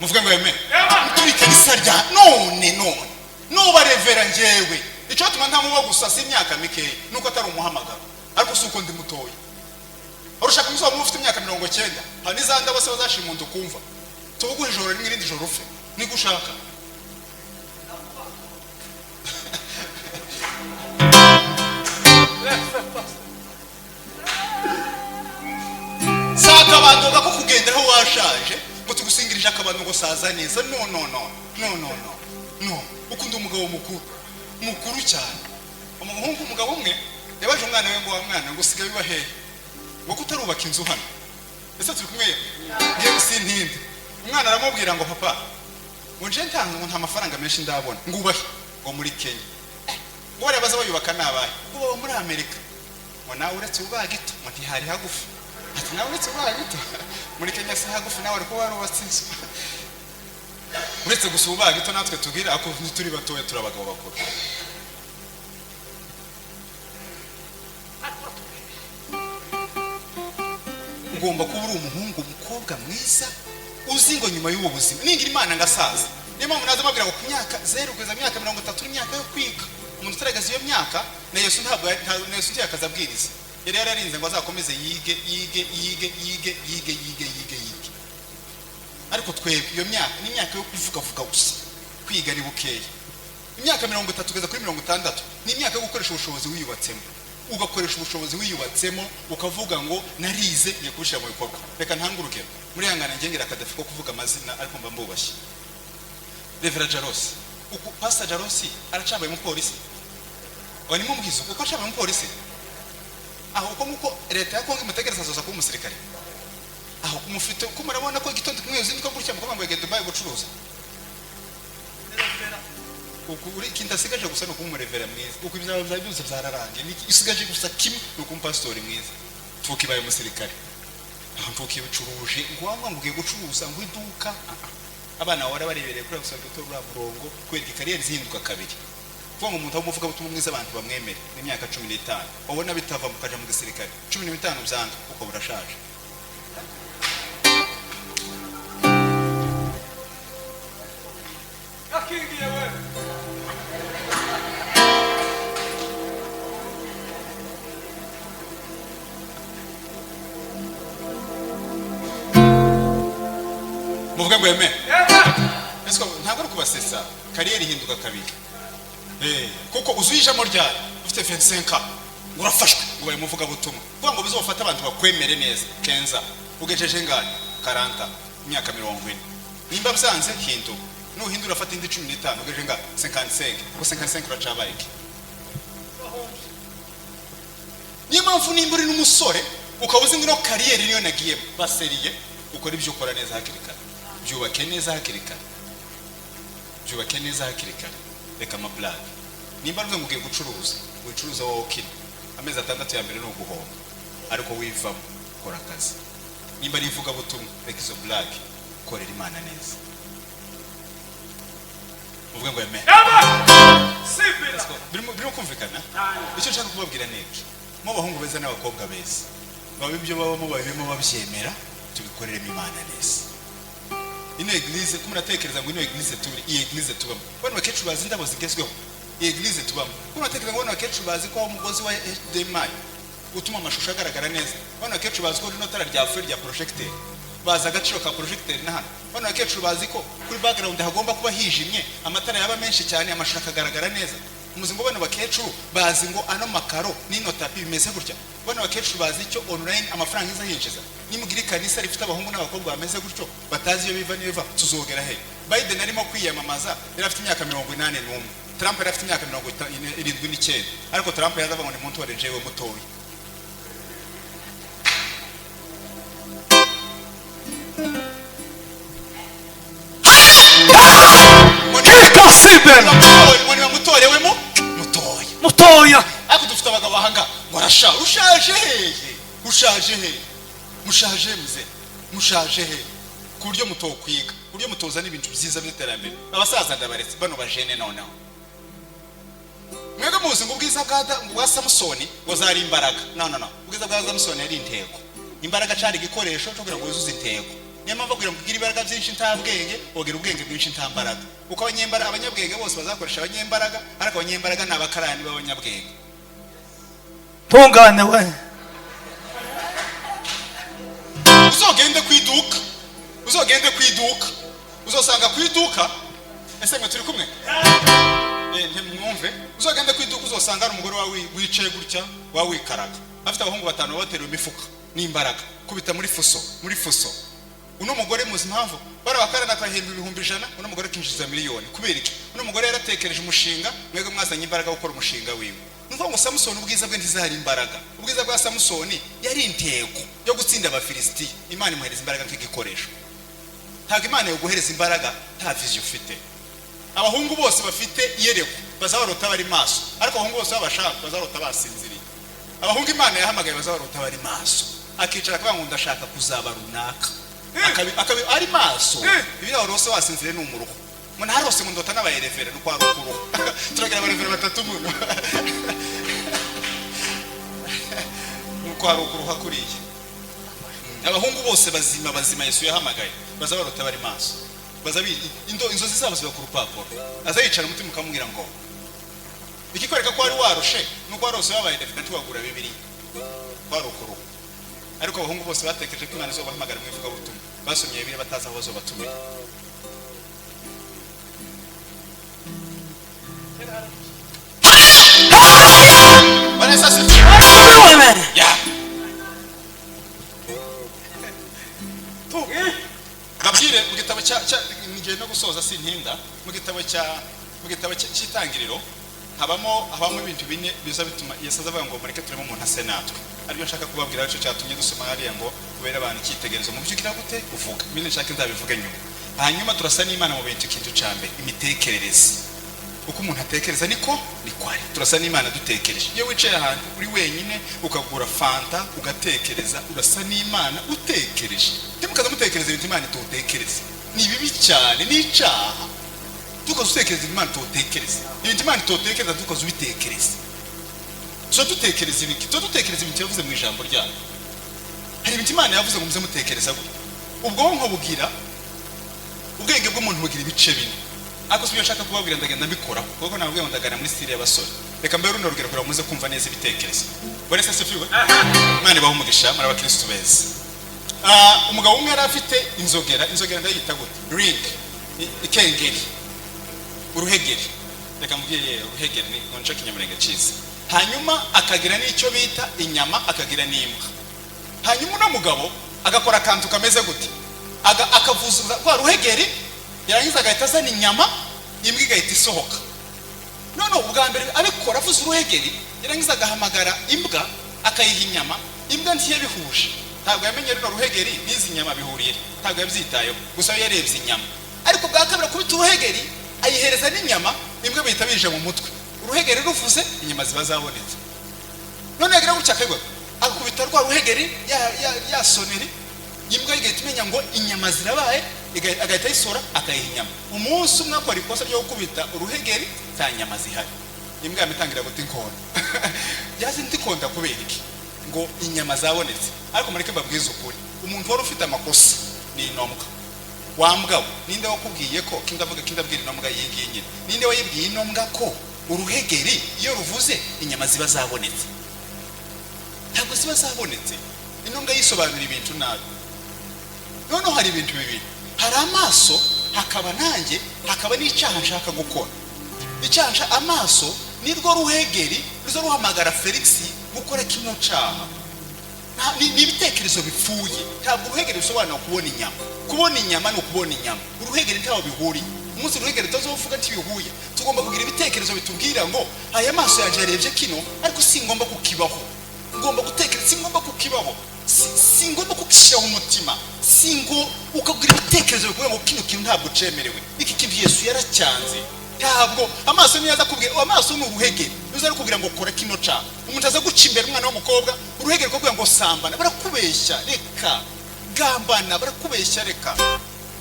Muvuge ngo amen. Turi ikanisa rya none none. Nuba revera, njyewe icyo tuma ntamuba gusa si imyaka mikeya, nuko atari umuhamagaro, ariko si uko ndi mutoya. Urushaka umusore ufite imyaka 90, hari n'izandi bose bazashima umuntu ukumva tubuguhe ijoro rimwe, irindi joro upfe, niko ushaka. Si akabando ko kugenderaho washaje ngo tugusingirije akabando ngo saza neza. No, no, no, no, no, no, no. Ukunda umugabo mukuru mukuru cyane, umuhungu. Umugabo umwe yabaje umwana we ngo: "Wa mwana," ngo, "usigaye uba hehe?" Ngo: "Kutarubaka inzu hano?" Ese turi kumwe? Ngiye sintinde. Umwana aramubwira ngo: "Papa," ngo, "nje ntanze," ngo, "nta mafaranga menshi ndabona." Ngo: "Ubahe?" Ngo: "Muri Kenya." Ngo: "Bariya baza bayubaka ni abahe?" Ngo: "Baba muri Amerika." Ngo: "Nawe uretse ubaga ito," ngo, "ntihari hagufi." Ati: "Nawe uretse ubaga ito muri Kenya si hagufi, nawe ariko warubatse inzu." Uretse gusa ububaga ito natwe tubwira, ariko ntituri batoya, turi abagabo bakuru. Ugomba kuba uri umuhungu, umukobwa mwiza, uzi ngo nyuma y'ubu buzima ningira Imana ngasaza. Niyo mpamvu naza mbabwira ngo ku myaka 0 kugeza myaka 30 n'imyaka yo kwiga. Umuntu utarageza iyo myaka, na Yesu ntabwo na Yesu ntiyakaza abwiriza, yari yararinze ngo azakomeze yige, yige, yige, yige, yige, yige, yige, yige. Ariko twebwe iyo myaka ni imyaka yo kuvugavuga gusa, kwiga ni bukeya. Imyaka 30 kugeza kuri 60 ni imyaka yo gukoresha ubushobozi wiyubatsemo, ugakoresha ubushobozi wiyubatsemo, ukavuga ngo narize, ngiye kubishyira mu bikorwa. Reka ntange urugero muri yangana, ngengera akadafi ko kuvuga amazina, ariko mba mbubashye. Revera Jarosi, uku Pastor Jarosi aracambaye umupolisi wa nimumubwiza uko acambaye umupolisi, aho uko nguko leta ya Kongo imutegereza azoza kuba umusirikare, aho kumufite uko murabona ko igitondo kimwe uzinduka gutya mukavuga ngo yagiye Dubai gucuruza. Uku uri ikintu asigaje gusa ni ukuba umurevera mwiza, uku ibyawe byawe byose byararangiye. Ni usigaje gusa kimwe, ni ukuba umupasitori mwiza. Tukibaye umusirikare, aho ucuruje ngo wangwa ngo ugiye gucuruza ngo iduka. Ah, ah. Abana bahora barebereye kuri gusa gutora uriya murongo kwereka carrière zihinduka kabiri. Kuvuga ngo umuntu abe umuvugabutumwa mwiza, abantu bamwemere, ni imyaka 15. Wabona bitava mukaja mu gisirikare, 15 byanga, kuko burashaje. Gakingiye we. Muvuge ngo amen. Ese ntabwo ari ukubasetsa? Carrière ihinduka kabiri. Kuko uzuyijamo ryari ufite 25 ans ngo urafashwe ngo bari muvugabutumwa, kuvuga ngo bizofate abantu bakwemere neza kenza ugejeje ngani 40, imyaka 40. Nimba byanze hinduka, nuhindura afata indi 15, ugejeje nga 55, ubwo 55 uracabaye iki? Niyo mpamvu nimba uri n'umusore ukaba uzi ngo ino carrière niyo nagiyemo, baseriye, ukora ibyo ukora neza hakiri kare, byubake neza hakiri kare, byubake neza hakiri kare. Reka amablague. Nimba ruvuze ngo ugiye gucuruza, wicuruza wowe ukina, amezi 6 ya mbere ni uguhomba, ariko wivamo, kora akazi. Nimba ari ivugabutumwa, reka izo blague, korera Imana neza. Muvuge ngo amen. Sibira. Birimo kumvikana? Icyo nshaka kubabwira ni iki: mu bahungu beza n'abakobwa beza, baba ibyo babamo babibemo babyemera, tubikoreremo Imana neza. Ino église, ko muratekereza ngo ino église turi, iyi église tubamo, bano bakecuru bazi indabo zigezweho. Iyi église tubamo, kuko natekereza ngo bano bakecuru bazi ko umugozi wa HDMI utuma amashusho agaragara neza. Bano bakecuru bazi ko rino tara ryapfuye rya projecteur, bazi agaciro ka projecteur. Na hano bano bakecuru bazi ko kuri background hagomba kuba hijimye, amatara yaba menshi cyane, amashusho akagaragara neza. Muzi ngo bano bakecuru bazi ngo ano makaro n'ino tapis bimeze gutya. Bano bakecuru bazi icyo online amafaranga iza yinjiza. Nimugira ikanisa rifite abahungu n'abakobwa bameze gutyo, batazi iyo biva n'iyo biva, tuzogera he? Biden arimo kwiyamamaza yari afite imyaka 81, Trump yari afite imyaka 79, ariko Trump yazavuga ngo nimuntore jewe mutoya. Kikasibera. Ngo nibamutorewemo mutoya. Mutoya. Ariko dufite abagabo ahanga ngo arashaje. Ushaje hehe? Ushaje hehe? Mushaje muze, mushaje hehe ku buryo mutokwiga, ku buryo mutozana ibintu byiza by'iterambere? Abasaza ndabaretse, bano bajene noneho. Mwebwe muzi ngo ubwiza bwa Samusoni ngo zari imbaraga. No, no, no, ubwiza bwa Samusoni yari intego. Imbaraga cari igikoresho cyo kugira ngo wuzuze intego. Niyo mpamvu kugira ngo ugire imbaraga byinshi nta bwenge, wogira ubwenge bwinshi nta mbaraga, kuko abanyembaraga, abanyabwenge bose bazakoresha abanyembaraga, ariko abanyembaraga ni abakarani b'abanyabwenge. Tungane we. Uzogende ku iduka, uzogende ku iduka, uzosanga ku iduka. Ese mwe turi kumwe? Ntimwumve. Uzogende ku iduka, uzosanga hari umugore wawe wicaye gutya, wawikaraga, afite abahungu batanu babateruye imifuka n'imbaraga, kubita muri fuso, muri fuso. Uno mugore, muzi impamvu barabakarana akahemba 100,000, uno mugore akinjiza miliyoni? Kubera iki? Uno mugore yaratekereje umushinga, mwebwe mwazanye imbaraga wo gukora umushinga wiwe. Ni ukuvuga ngo Samusoni ubwiza bwe ntizari imbaraga. Ubwiza bwa Samusoni yari intego yo gutsinda Abafilisitiya. Imana imuhereza imbaraga nk'igikoresho. Ntabwo Imana yoguhereza imbaraga nta vision ufite. Abahungu bose bafite iyerekwa bazabarota bari maso, ariko abahungu bose babashaka bazabarota basinziriye. Abahungu Imana yahamagaye bazabarota bari maso, akicara akavuga ngo ndashaka kuzaba runaka, akabi ari maso. Ibiriya warose wasinziriye ni umuruho. Ngo ntarose ngo ndota n'abayerevere, nuko ari ukuruha. Turagira abarevere batatu muno, nuko hari ukuruha kuriya. Abahungu bose bazima bazima Yesu yahamagaye bazabarota bari maso, baza inzozi zabo ziba ku rupapuro. Aza yicara umutima ukamubwira ngo ikikwereka ko wari warushe nuko warose wabaye defina, ntiwagura Bibiliya, wari ukuruha. Ariko abahungu bose batekereje ko Imana izobahamagara mu ivugabutumwa, basomye Bibiliya batazi aho bazobatumira. Bwana Yesu asifiwe. Amen. Ya. Babwire mu gitabo cya ngiye no gusoza, sintinda. Mu gitabo cy'Itangiriro habamo ibintu bine biza bituma Yesu aza avuga ngo mureke tureme umuntu ase natwe, aribyo nshaka kubabwira, aricyo cyatumye dusoma hariya ngo ubere abantu icyitegererezo mu byo ugira gute uvuga. Ibindi nshaka nzabivuge nyuma. Hanyuma turasa n'Imana mu bintu, ikintu cya mbere, imitekerereze. Uko umuntu atekereza niko ari. Turasa n'Imana dutekereje. Iyo wicaye ahantu uri wenyine, ukagura fanta, ugatekereza, urasa n'Imana utekereje. Ntimukaza mutekereza ibintu Imana itotekereza, ni bibi cyane, ni icyaha. Tukaza utekereza ibintu Imana itotekereza, ibintu Imana itotekereza tukaza ubitekereza. Tuba dutekereza ibiki? Tuba dutekereza ibintu yavuze mu ijambo ryayo. Hari ibintu Imana yavuze ngo muze mutekereza gutya. Ubwonko bugira, ubwenge bw'umuntu bugira ibice bine, ariko si byo nshaka kubabwira, ndagenda mbikoraho kuko nababwiye ngo ndagana muri style y'abasore. Reka mbere runo rugero kugira ngo muze kumva neza ibitekerezo. Buri wese asifiwe. Imana ibahe umugisha, muri abakristu beza. Umugabo umwe yari afite inzogera. Inzogera ndayita gute? Ring, ikengeri, uruhegeri. Reka mbwire uruhegeri, ni ngo nce Kinyamurenge cyiza. Hanyuma akagira n'icyo bita inyama, akagira n'imbwa. Hanyuma uno mugabo agakora akantu kameze gute? Akavuza rwa ruhegeri, yarangiza agahita azana inyama, imbwa igahita isohoka. None ubwa mbere abikora avuza uruhegeri, yarangiza agahamagara imbwa, akayiha inyama, imbwa ntiyabihuje. Ntabwo yamenye runo ruhegeri n'izi nyama bihuriye, ntabwo yabyitayeho, gusa we yarebye inyama. Ariko bwa kabiri akubita uruhegeri, ayihereza n'inyama, imbwa bihita bije mu mutwe, uruhegeri ruvuze, inyama ziba zabonetse. None yagira gutya akagwa, agakubita rwa ruhegeri, ya sonnerie, imbwa igahita imenya ngo inyama zirabaye, agahita ayisora, akayiha inyama. Umunsi umwe akora ikosa ryo gukubita uruhegeri nta nyama zihari, imbwa yamutangira guta inkona. Yazi ndikonda kubera iki? Ngo inyama zabonetse. Ariko mureke mbabwize ukuri, umuntu wari ufite amakosa ni inombwa. Wambwa we, ninde wakubwiye ko kindavuga, kindabwira inombwa iyi ngiyi nyine, ninde wayibwiye inombwa ko Uruhegeri iyo ruvuze, inyama ziba zabonetse? Ntabwo ziba zabonetse. Intunga yisobanura ibintu nabi. Noneho hari ibintu bibiri: hari amaso, hakaba nanjye, hakaba n'icyaha nshaka gukora. Icyaha amaso nirwo ruhegeri ruza ruhamagara Felix gukora kino cyaha. Ni ibitekerezo bipfuye. Ntabwo uruhegeri rusobanura kubona inyama. Kubona inyama ni ukubona inyama, uruhegeri ntaho bihuriye. Umunsi uruhegeri rutazovuga ntibihuye. Tugomba kugira ibitekerezo bitubwira ngo aya maso yanjye yarebye kino, ariko singomba kukibaho. Ngomba gutekereza, singomba kukibaho. Singomba kukishyiraho umutima. Singo ukagira ibitekerezo bikubwira ngo kino kintu ntabwo cemerewe, iki kintu Yesu yaracyanze. Ntabwo amaso niyo aza kubwira. Amaso ni uruhegeri uza kubwira ngo kora kino cyaha. Umuntu aza guca imbere umwana w'umukobwa, uruhegeri rukubwira ngo sambana, barakubeshya reka, gambana, barakubeshya reka.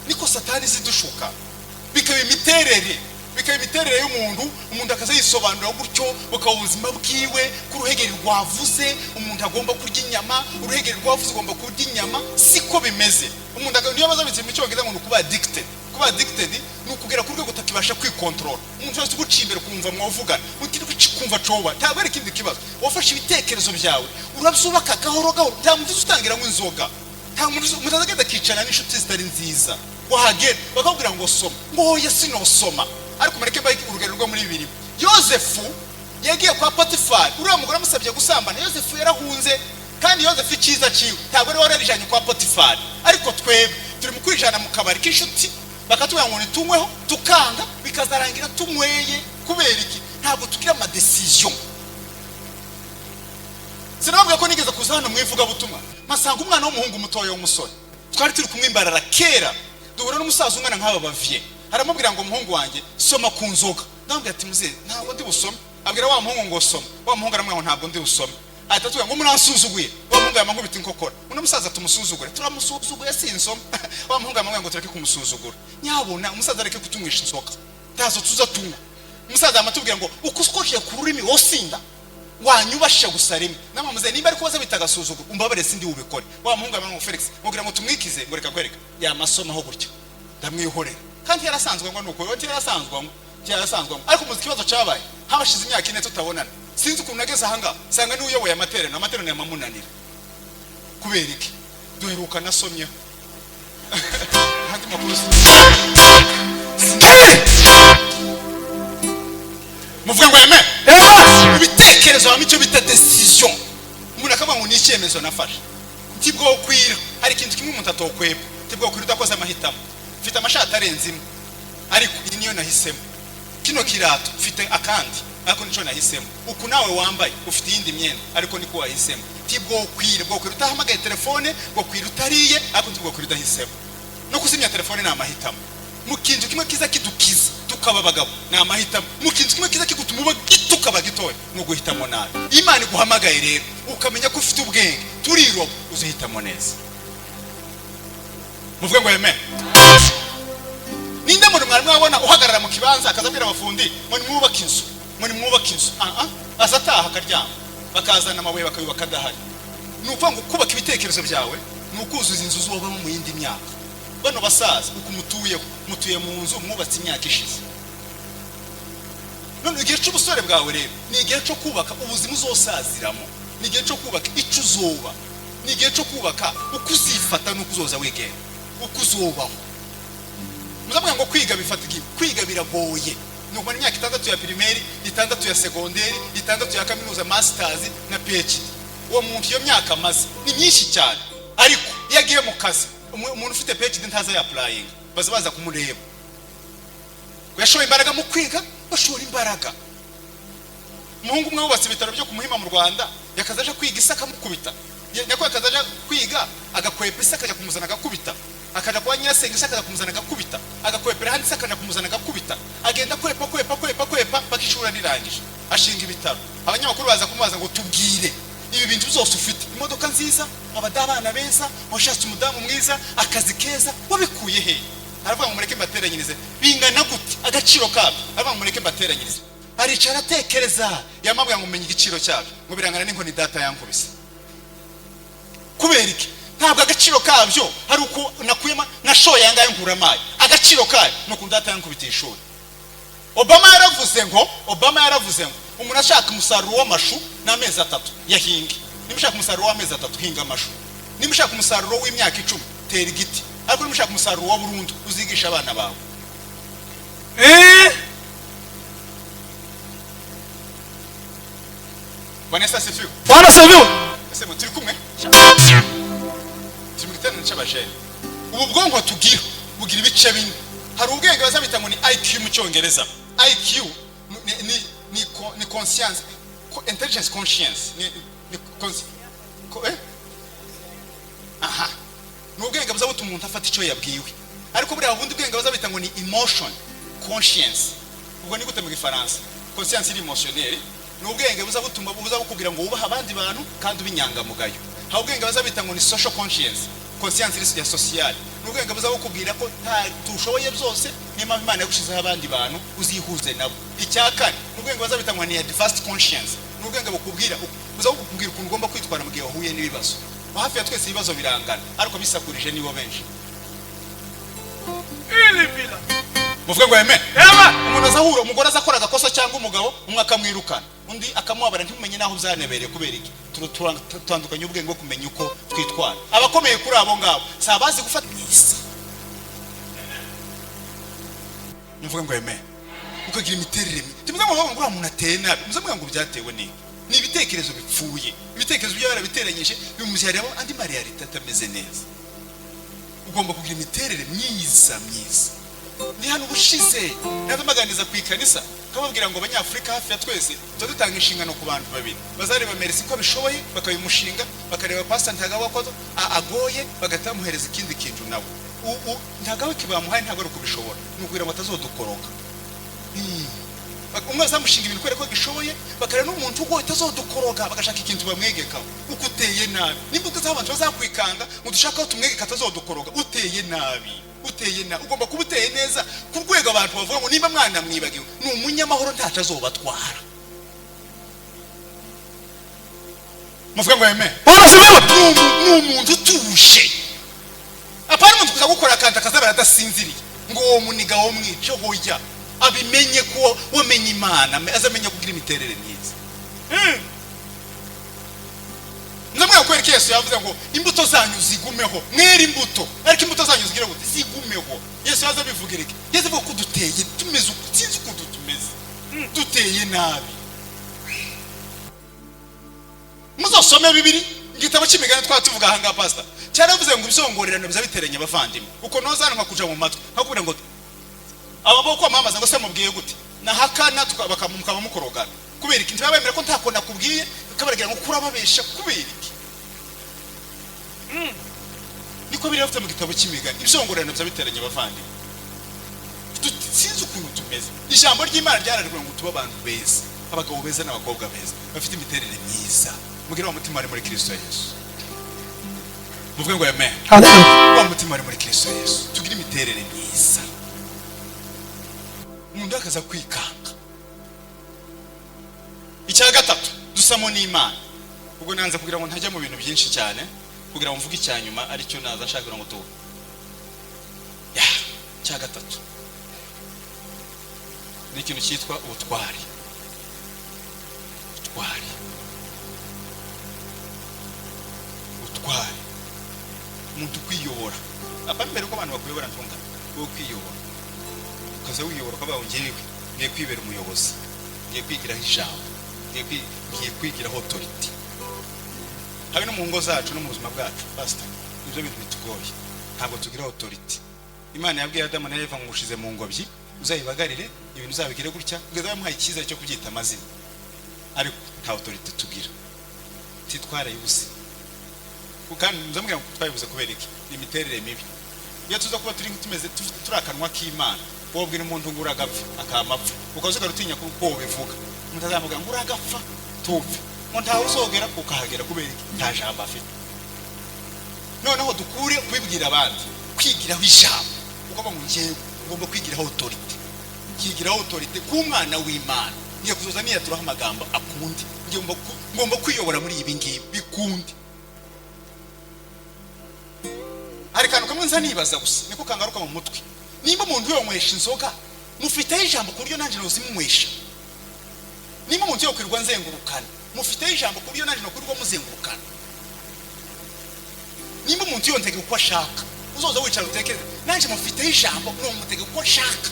Niko Satani zidushuka, bikaba imiterere y'umuntu. Umuntu akaza yisobanura gutyo, bukaba ubuzima bwiwe ko uruhegeri rwavuze umuntu agomba kurya inyama. Uruhegeri rwavuze ugomba kurya inyama, siko bimeze. Umuntu niyo bazabitse mu Cyongereza ngo ni ukuba addicted. Kuba addicted ni ukugera ku rwego utakibasha kwikontorora. Umuntu wese uguciye imbere kumva mwavugana utiri kumva coba, ntabwo ari ikindi kibazo. Wafashe ibitekerezo byawe urabyubaka gahoro gahoro. Nta muntu uzi utangira nk'inzoga, nta muntu umuntu azagenda akicarana n'inshuti zitari nziza, wahagera bakakubwira ngo soma, ngo hoya sinosoma. Ariko mureke mbahe urugero rwo muri Bibiri. Yosefu yagiye kwa Potifari, uriya mugore amusabye gusambana. Yosefu yarahunze, kandi Yosefu icyiza cyiwe ntabwo ari wari yarijanye kwa Potifari. Ariko twebwe turi mu kwijana mu kabari k'inshuti, bakatubwira ngo nitunyweho, tukanga, bikazarangira tunyweye. Kubera iki? Ntabwo tugira amadécision. Sinababwira ko nigeze kuza hano mu ivugabutumwa, mpasanga umwana w'umuhungu mutoya w'umusore twari turi kumwe imbarara kera, duhura n'umusaza ungana nk'aba baviye, aramubwira ngo: "Muhungu wanjye, soma ku nzoga." Ndamubwira ati: "Muzehe, ntabwo ndi busome." Abwira wa muhungu ngo soma. Wa muhungu aramubwira ngo: "Ntabwo ndi busome." Ahita atubwira ngo: "Muransuzuguye." Wa muhungu yamankubita inkokora. Uno musaza tumusuzugure, turamusuzuguye, sinsoma. Wa muhungu yamubwira ngo tureke kumusuzugura, nyabona umusaza areke kutunywesha inzoga, ntazo tuza tunywa. Umusaza yamatubwira ngo: "Uko uskoje ku rurimi wosinda, wanyubashe gusa rimwe." Namwe muzehe, nimba ariko baza bita agasuzuguro, umbabare, sindi ubikore. Wa muhungu yamubwira ngo: "Felix, mubwira ngo tumwikize." Ngo reka kwereka yamasomaho gutya, ndamwihorera. Kandi yarasanzwe ngo nuko yarasanzwe ngo. Ariko muzi ikibazo cyabaye? Habashize imyaka 4 tutabonana. Sinzi ukuntu nageze ahangaha sanga niwe uyoboye amateraniro. Amateraniro yamamunanira. Kubera iki? Duheruka nasomyeho andi makuru. Muvuga ngo amen. Ibitekerezo habamo icyo bita décision. Umuntu akavuga ngo ni icyemezo nafashe. Ntibwokwira. Hari ikintu kimwe umuntu atokwepa: ntibwokwira udakoze amahitamo. Mfite amashati arenze imwe, ariko iyi niyo nahisemo. Kino kirato mfite akandi, ariko nico nahisemo. Uku nawe wambaye, ufite iyindi myenda, ariko niko wahisemo. Ntibwokwira. Bwokwira utahamagaye telefone, bwokwira utariye, ariko ntibwokwira udahisemo. No kuzimya telefone ni amahitamo. Mu kintu kimwe kiza kidukiza tukaba abagabo ni amahitamo. Mu kintu kimwe kiza kigutuma uba gito ukaba gitoya ni uguhitamo nabi. Imana iguhamagaye rero, ukamenya ko ufite ubwenge, turiroba, uzihitamo neza. Muvuge ngo amen. Ninde muntu mwari mwabona uhagarara mu kibanza akaza abwira abafundi ngo nimwubake inzu, ngo nimwubake inzu? Ah ah, aza ataha akaryama, bakazana amabuye bakayubaka adahari. Ni ukuvuga ngo kubaka ibitekerezo byawe ni ukuzuza inzu zubamo mu yindi myaka. Bano basaza uko mutuyeho, mutuye mu nzu mwubatse imyaka ishize. None igihe cy'ubusore bwawe rero ni igihe cyo kubaka ubuzima uzosaziramo, ni igihe cyo kubaka icyo uzoba, ni igihe cyo kubaka uko uzifata n'uko uzoza wigenga, uko uzobaho. Muzavuga ngo kwiga bifata igihe. Kwiga biragoye. Ni ukumara imyaka 6 ya primaire, 6 ya secondaire, 6 ya kaminuza, masters na PhD. Uwo muntu iyo myaka amaze ni myinshi cyane, ariko iyo agiye mu kazi, umuntu ufite PhD ntaza yapplyinga, baza baza kumureba. Yashoye imbaraga mu kwiga, bashora imbaraga. Umuhungu umwe wubatse ibitaro byo ku Muhima mu Rwanda, yakaza aje kwiga, isi akamukubita. Nyako yakaza aje kwiga, agakwepa isi, akajya kumuzana agakubita, akajya kwa nyirasenge, isi akajya kumuzana agakubita, agakwepera ahandi, isi akajya kumuzana agakubita. Agenda kwepa, kwepa, kwepa, kwepa paka ishuri rirangije, ashinga ibitaro. Abanyamakuru baza kumubaza ngo: "Tubwire, ibi bintu byose ufite, imodoka nziza, abadabana beza, washatse umudamu mwiza, akazi keza, wabikuye he?" Aravuga ngo: "Mureke mbateranyirize. Bingana gute agaciro kabyo?" Aravuga ngo: "Mureke mbateranyirize." Aricara atekereza, yamabwira ngo: "Menya igiciro cyabyo," ngo birangana n'inkoni data yankubise. Kubera iki? Ntabwo agaciro kabyo hari uko nakuyemo nashoye aya ngaya nkura amayi. Agaciro kayo ni ukuntu data yankubitiye ishuri. Obama yaravuze ngo umuntu ashaka umusaruro w'amashu n'amezi 3 yahinge. Niba ushaka umusaruro w'amezi 3, hinga amashu. Niba ushaka umusaruro w'imyaka 10, tera igiti. Ariko niba ushaka umusaruro wa burundu, uzigisha abana bawe. Bwana Yesu asifiwe. Bwana asifiwe. Ese mu turi kumwe, turi mu giterane cy'abajene. Ubu bwonko tugira bugira ibice bine. Hari ubwenge bazabita ngo ni IQ mu Cyongereza. IQ ni conscience, intelligence conscience, ni aha ni ubwenge buza butuma umuntu afata icyo yabwiwe. Ariko buriya bundi bwenge bazabita ngo ni emotion conscience. Ubwo ni gute mu Gifaransa? Conscience iri émotionnelle, ni ubwenge buza butuma buza bukubwira ngo wubahe abandi bantu kandi ube inyangamugayo. Hari ubwenge bazabita ngo ni social conscience, conscience iri ya social, ni ubwenge buza bukubwira ko tushoboye byose, niyo mpamvu Imana yagushizeho abandi bantu, uzihuze nabo. Icya kane ni ubwenge bazabita ngo ni advanced conscience, ni ubwenge bukubwira, buza bukubwira ukuntu ugomba kwitwara mu gihe wahuye n'ibibazo. Hafi ya twese ibibazo birangana, ariko bisakurije nibo benshi. Muvuge ngo amen. Umuntu azahura, umugore azakora agakosa cyangwa umugabo, umwe akamwirukana, undi akamuhabara, ntimumenye n'aho byanebereye. Kubera iki? Tutandukanye ubwenge bwo kumenya uko twitwara. Abakomeye kuri abo ngabo si abazi gufata myiza. Muvuge ngo amen. Ukagira imiterere mibi, tuvuze ngo uriya muntu ateye nabi, muze muvuga ngo byatewe n'iki? Ni ibitekerezo bipfuye, ibitekerezo byo yarabiteranyije bimubyarira andi ma réalité atameze neza. Ugomba kugira imiterere myiza myiza. Ni hano ubushize naza ku ikanisa, kababwira ngo Abanyafurika hafi ya twese tuba dutanga inshingano ku bantu babiri. Bazareba Merci ko abishoboye, bakabimushinga, bakareba pastor Ntagawa ko agoye, bagahita bamuhereza ikindi kintu nawe. Ntagawa kibamuhaye ntabwo ari ukubishobora, ni ukugira ngo atazodukoroka. Umwe azamushinga ibintu kubera ko gishoboye, bakareba n'umuntu ugoye utazodukoroga, bagashaka ikintu bamwegekaho. Uko uteye nabi, nimba utazaho abantu bazakwikanga ngo dushake aho tumwegeka atazodukoroga. Uteye nabi, uteye nabi. Ugomba kuba uteye neza ku rwego abantu bavuga ngo nimba mwana mwibagiwe, ni umunyamahoro, ntacyo azobatwara. Muvuge ngo amen. Bwana asifiwe. Ni umuntu utuje, apana umuntu kuza gukora akantu akazabara adasinziriye ngo uwo muniga wo mwice. Hoya, abimenye ko wamenye Imana, azamenye kugira imiterere myiza. Ndamubwira ko Yesu yavuze ngo imbuto zanyu zigumeho, mwere imbuto, ariko imbuto zanyu zigire gute? Zigumeho. Yesu yaza abivugira iki? Yesu avuga ko duteye tumeze uko, sinzi ukuntu tumeze, duteye nabi. Muzosome Bibiri, igitabo cy'Imigani twaba tuvuga aha ngaha. Pastor cyaravuze ngo ibisongorerano biza biteranya abavandimwe. Uko nozanwa kuja mu matwi nkakubwira ngo aba kwamamaza ngo se mubwiye gute, nahakana mukaba mukorogana. Kubera iki? Ntibabemera ko ntako nakubwiye, bakabarabwira ngo kurababesha. Kubera iki? Niko biri bafite mu gitabo cy'Imigani, ibisongorerano biza biteranya abavandimwe. Sinzi ukuntu tumeze. Ijambo ry'Imana ryararikuye ngo tube abantu beza, abagabo beza n'abakobwa beza bafite imiterere myiza. Mugire wa mutima wari muri Kristo Yesu. Muvuge ngo amen. Wa mutima wari muri Kristo Yesu, tugire imiterere myiza, umuntu akaza kwikanga. Icya gatatu dusamo n'Imana. Ubwo nanze kugira ngo ntajya mu bintu byinshi cyane, kugira ngo mvuge icya nyuma aricyo naza nshaka kugira ngo tu ya. Icya gatatu ni ikintu cyitwa ubutwari. Ubutwari, ubutwari, umuntu kwiyobora. Apa mbere ko abantu bakuyobora, ntunga wowe kwiyobora, ukaza wiyobora, ukavuga ngo ngewe ngiye kwibera umuyobozi, ngiye kwigiraho ijambo, ngiye kwigiraho autorité. Habe no mu ngo zacu no mu buzima bwacu, pastor, ibyo bintu bitugoye, ntabwo tugira autorité. Imana yabwiye Adamu na Eva ngo ushize mu ngobyi, uzayibagarire ibintu, uzabigire gutya, kugeza bamuhaye icyizere cyo kubyita amazina, ariko nta autorité tugira, titwarayibuze. Kandi ndamubwira ngo twayibuze kubera iki? Ni imiterere mibi. Iyo tuza kuba turi tumeze turi akanwa k'Imana, wabwira umuntu ngo uragapfa akamapfa, ukaza utinya ko ubivuga, umuntu azamuga ngo uragapfa tupfe, ngo ntawe uzogera ukahagera. Kubera iki? Nta jambo afite. Noneho dukure kubibwira abandi, kwigiraho ijambo, ukavuga ngo ngewe ngomba kwigiraho autorité, kwigiraho autorité ku mwana w'Imana. Ngiye kuzoza niyaturaho amagambo akundi, ngomba kwiyobora muri ibi ngibi bikundi. Hari akantu kamwe nza nibaza gusa, niko kangaruka mu mutwe. Nimba umuntu yonywesha inzoga Mufiteho ijambo ku buryo nanjye nozimwesha. Niba umuntu yokwirwa nzengurukana, mufiteho ijambo ku buryo nanjye nokwirwa muzengurukana. Nimba umuntu yontega uko ashaka, uzoza wicara utekereze, nanjye mufiteho ijambo, nomutega uko ashaka.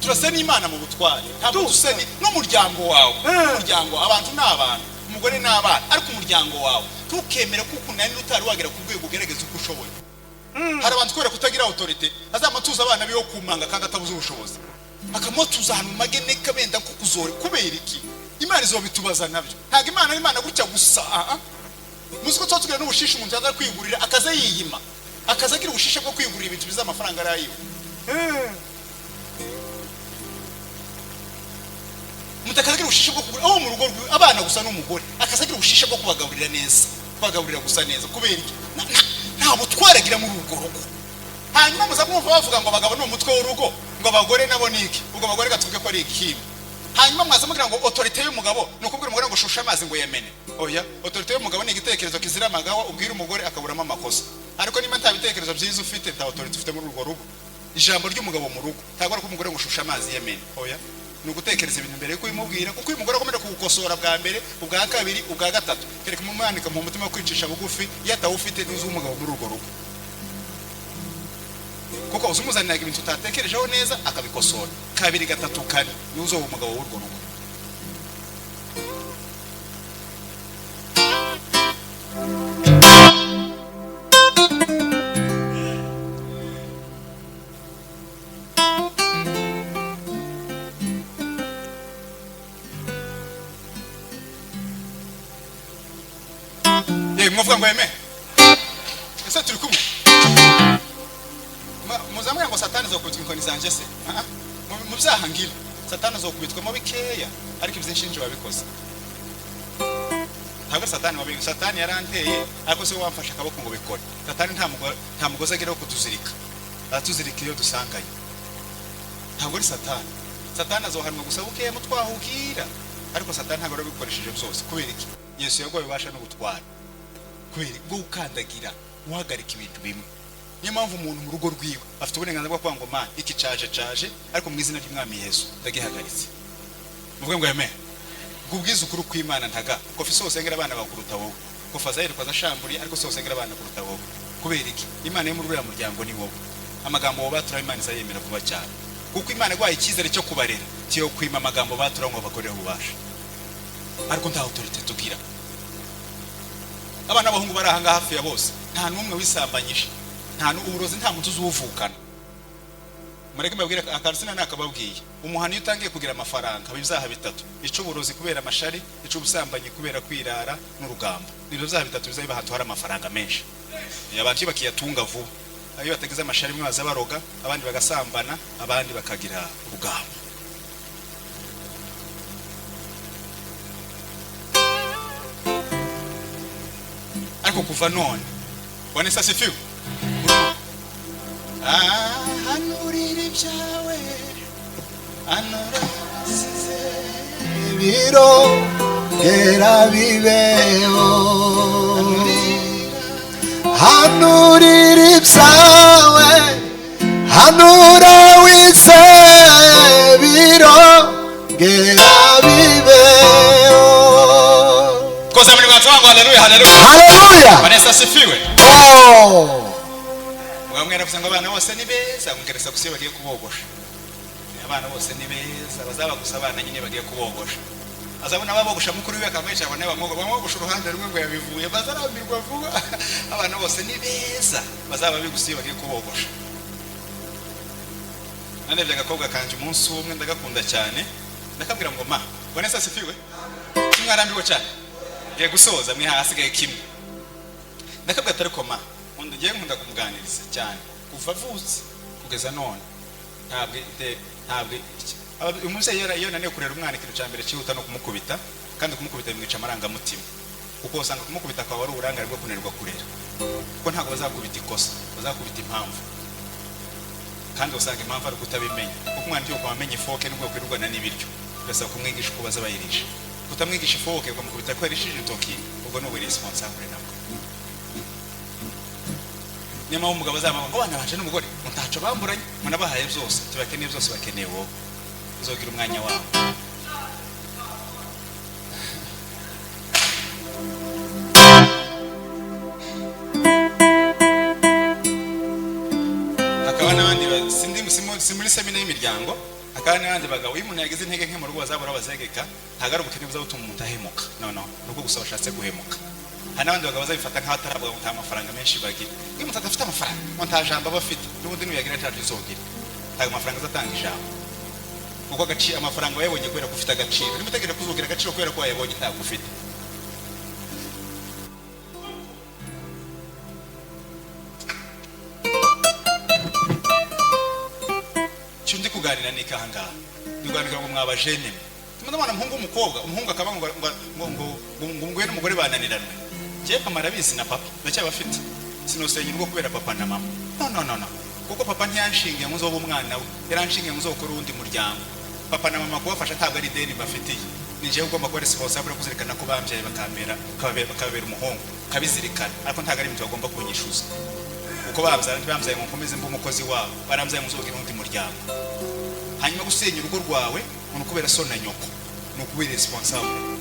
Turasa n'Imana mu butware, ntabwo dusa n'umuryango wawe. Umuryango, abantu ni abantu, umugore n'abana, ariko umuryango wawe ntukemere ko ukunanira utari wagera ku rwego ugerageza uko ushoboye. Hari abantu kubera kutagira autorité azamatuza abana biwe kumanga kandi atabuze ubushobozi, akamutuza ahantu mu mageneka benda kukuzora. Kubera iki? Imana izobitubaza nabyo. Ntabwo Imana ari Imana gutya gusa. Muzi ko tuba tugira n'ubushishe, umuntu yaza kwigurira akaza yiyima, akaza agira ubushishe bwo kwigurira ibintu biza amafaranga ari ayiwe. Umuntu akaza agira ubushishe bwo kugura aho mu rugo rwiwe abana gusa n'umugore, akaza agira ubushishe bwo kubagaburira neza, kubagaburira gusa neza. Kubera iki? Nta butware agira muri urwo rugo. Hanyuma muza mwumva bavuga ngo abagabo ni umutwe w'urugo, ngo abagore nabo ni iki? Ubwo abagore gatuvuge ko ari ikimbi. Hanyuma mwaza mugira ngo autorité y'umugabo ni ukubwira umugore ngo shusha amazi ngo yemene. Oya, autorité y'umugabo ni igitekerezo kizira amagawa, ubwira umugore akaburamo amakosa. Ariko niba nta bitekerezo byiza ufite, nta autorité ufite muri urwo rugo. Ijambo ry'umugabo mu rugo ntabwo ari ko umugore ngo shusha amazi yemene. Oya, ni ugutekereza ibintu mbere yuko ubimubwira, kuko uyu mugore akomeje kugukosora bwa mbere, ubwa kabiri, ubwa gatatu, kereka umumwanika mu mutima wo kwicisha bugufi. Iyo atawufite, ntuzi umugabo muri urwo rugo, kuko uzumuzaniraga ibintu utatekerejeho neza akabikosora kabiri, gatatu, kane, niwe uzoba umugabo w'urwo rugo. Yewe, mwavuga ngo amen? Ese turi kumwe? Muzamubwira ngo Satani azokubitwa inkoni zanje se? Ah, ah. Mu byaha ngira Satani azokubitwamo bikeya, ariko ibyinshi nje wabikoze. Ntabwo Satani wabi, Satani yaranteye, ariko se wamfashe akaboko ngo bikore. Satani nta mugozi agira wo kutuzirika, aratuzirika iyo dusanganye. Ntabwo ari Satani. Satani azohanwa gusa bukeya mutwahukira, ariko Satani ntabwo arabikoresheje byose. Kubera iki? Yesu yaguhaye ububasha no gutwara, kubera bwo gukandagira, guhagarika ibintu bimwe. Niyo mpamvu umuntu mu rugo rwiwe afite uburenganzira bwo kuvuga ngo man, iki caje caje, ariko mu izina ry'Umwami Yesu ndagihagaritse. Muvuge ngo amen. Ubwiza ukuri kw'Imana ntaga kofi sose ngera abana bakuruta wowe, kofa zaheruka zashamburiye, ariko sose ngera abana kuruta wowe. Kubera iki? Imana yo muri uriya muryango ni wowe. Amagambo wowe batura Imana izayemera vuba cyane, kuko Imana iguhaye icyizere cyo kubarera, tiyo kwima amagambo batura ngo bakorere ububasha. Ariko nta autorité tugira. Abana b'abahungu bari aha ngaha hafi ya bose, nta n'umwe wisambanyije, nta uburozi, nta muntu uzuwuvukana. Mureke mbabwire akarusina nakababwiye. Umuhano iyo utangiye kugira amafaranga haba ibyaha bitatu: ica uburozi kubera amashari, ica ubusambanyi kubera kwirara, n'urugambo. Nibyo byaha bitatu biza biba ahantu hari amafaranga menshi. Abantu iyo bakiyatunga vuba, iyo batagize amashari, bamwe baza baroga, abandi bagasambana, abandi bakagira urugambo. Ariko kuva none, Bwana Yesu asifiwe, hanurira ibyawe, anura size Ibiro gera bibeho, hanurira ibyawe, hanura wizeye, biro gera bibeho. Koza muri mwanzo wangu, haleluya, haleluya. Haleluya. Bwana Yesu asifiwe. Oh. Mugabo mwaravuze ngo abana bose ni beza, ngeresa gusa iyo bagiye kubogosha. Abana bose ni beza, bazaba gusa abana nyine bagiye kubogosha. Azabona babogosha mukuru we akamwica, abana bamwogosha uruhande rumwe ngo yabivuye, bazarambirwa vuba. Abana bose ni beza, bazaba bigusa iyo bagiye kubogosha. Narebye agakobwa kanje umunsi umwe, ndagakunda cyane, ndakabwira ngo ma, Bwana Yesu asifiwe. Mwarambiwe cyane, ngiye gusoza, mwe hasigaye kimwe. Ndakabwira ati ariko ma, nkunda, ngiye nkunda kumuganiriza cyane kuva avutse kugeza none. Ntabwo ntabwo umubyeyi iyo ananiwe kurera umwana, ikintu cya mbere cyihuta no kumukubita, kandi kumukubita bimwica amarangamutima, kuko usanga kumukubita akaba ari uburangare bwo kunanirwa kurera, kuko ntabwo bazakubita ikosa, bazakubita impamvu, kandi usanga impamvu ari ukutabimenya, kuko umwana iyo wamenya ifoke nubwo kwirwana n'ibiryo, ugasaba kumwigisha uko baza bayirisha. Kutamwigisha ifoke ukamukubita ko yarishije urutoki, ubwo ni ubu irresponsible nabwo. Niyo mpamvu umugabo azamama ngo abana banje n'umugore ngo ntaco bamburanye, ngo nabahaye byose, tubakeneye byose, bakeneye wowe. Uzogira umwanya wawe. Hakaba n'abandi sindi si muri semina y'imiryango, hakaba n'abandi bagabo iyo umuntu yagize intege nke mu rugo bazabura bazegeka, ntabwo ari ubukene buzabutuma umuntu ahemuka, no no, ni uko gusa bashatse guhemuka. Hari n'abandi bagabo bazabifata nk'abataravuga ngo nta mafaranga menshi bagira. Iyo umuntu adafite amafaranga ngo nta jambo aba afite, n'ubundi nuyagira ntabyo uzogira. Ntabwo amafaranga azatanga ijambo, kuko amafaranga wayabonye kubera ko ufite agaciro. Niba utegereje kuzogira agaciro kubera ko wayabonye, ntabwo ufite. Icyo ndi kuganira ni ahangaha, ndi kuganira ngo mwabajene mwe. Ndabona umuhungu w'umukobwa, umuhungu akaba ngo ngo ngo ngo ngo ngo n'umugore bananiranwe. Njye mama arabizi na papa ndacyabafite, sinosenya urugo kubera papa na mama. No no no no, kuko papa ntiyanshingiye ngo nzobe umwana we, yaranshingiye ngo nzokore uwundi muryango. Papa na mama kubafasha ntabwo ari ideni bafitiye, ni njyewe ugomba kuba responsable yo kuzirikana ko bambyaye bakambera bakabera umuhungu, kabizirikana, ariko ntabwo ari ibintu bagomba kunyishuza. Kuko bambyara ntibambyaye ngo nkomeze mbe umukozi wabo, barambyaye ngo nzogire undi muryango. Hanyuma gusenya urugo rwawe ngo ni ukubera so na nyoko, ni ukubera responsable.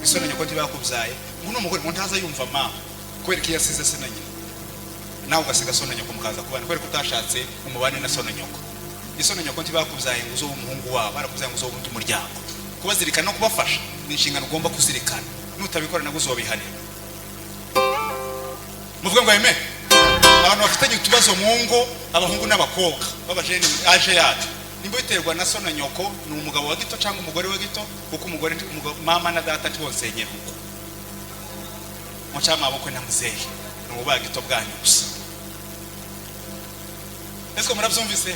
So na nyoko ntibakubyaye, ngo n'umugore ngo ntaza yumva mama kubera ko yasize se na nyina, nawe ugasiga so na nyoko mukaza kubana kubera ko utashatse umubane na so na nyoko. Iso na nyoko ntibakubyaye ngo uzobe umuhungu wabo, barakubyaye ngo uzobe undi muryango. Kubazirikana no kubafasha ni inshingano ugomba kuzirikana, nutabikora nabwo uzobihanira. Muvuge ngo amen. Abantu bafitanye utubazo mu ngo, abahungu n'abakobwa b'abajene aje yacu, nimba biterwa na so na nyoko, ni umugabo wa gito cyangwa umugore wa gito, kuko umugore mama na data ntibonsenyera uko muca amaboko na muzehe, ni ububaga gito bwanyu gusa. Ese murabyumvise?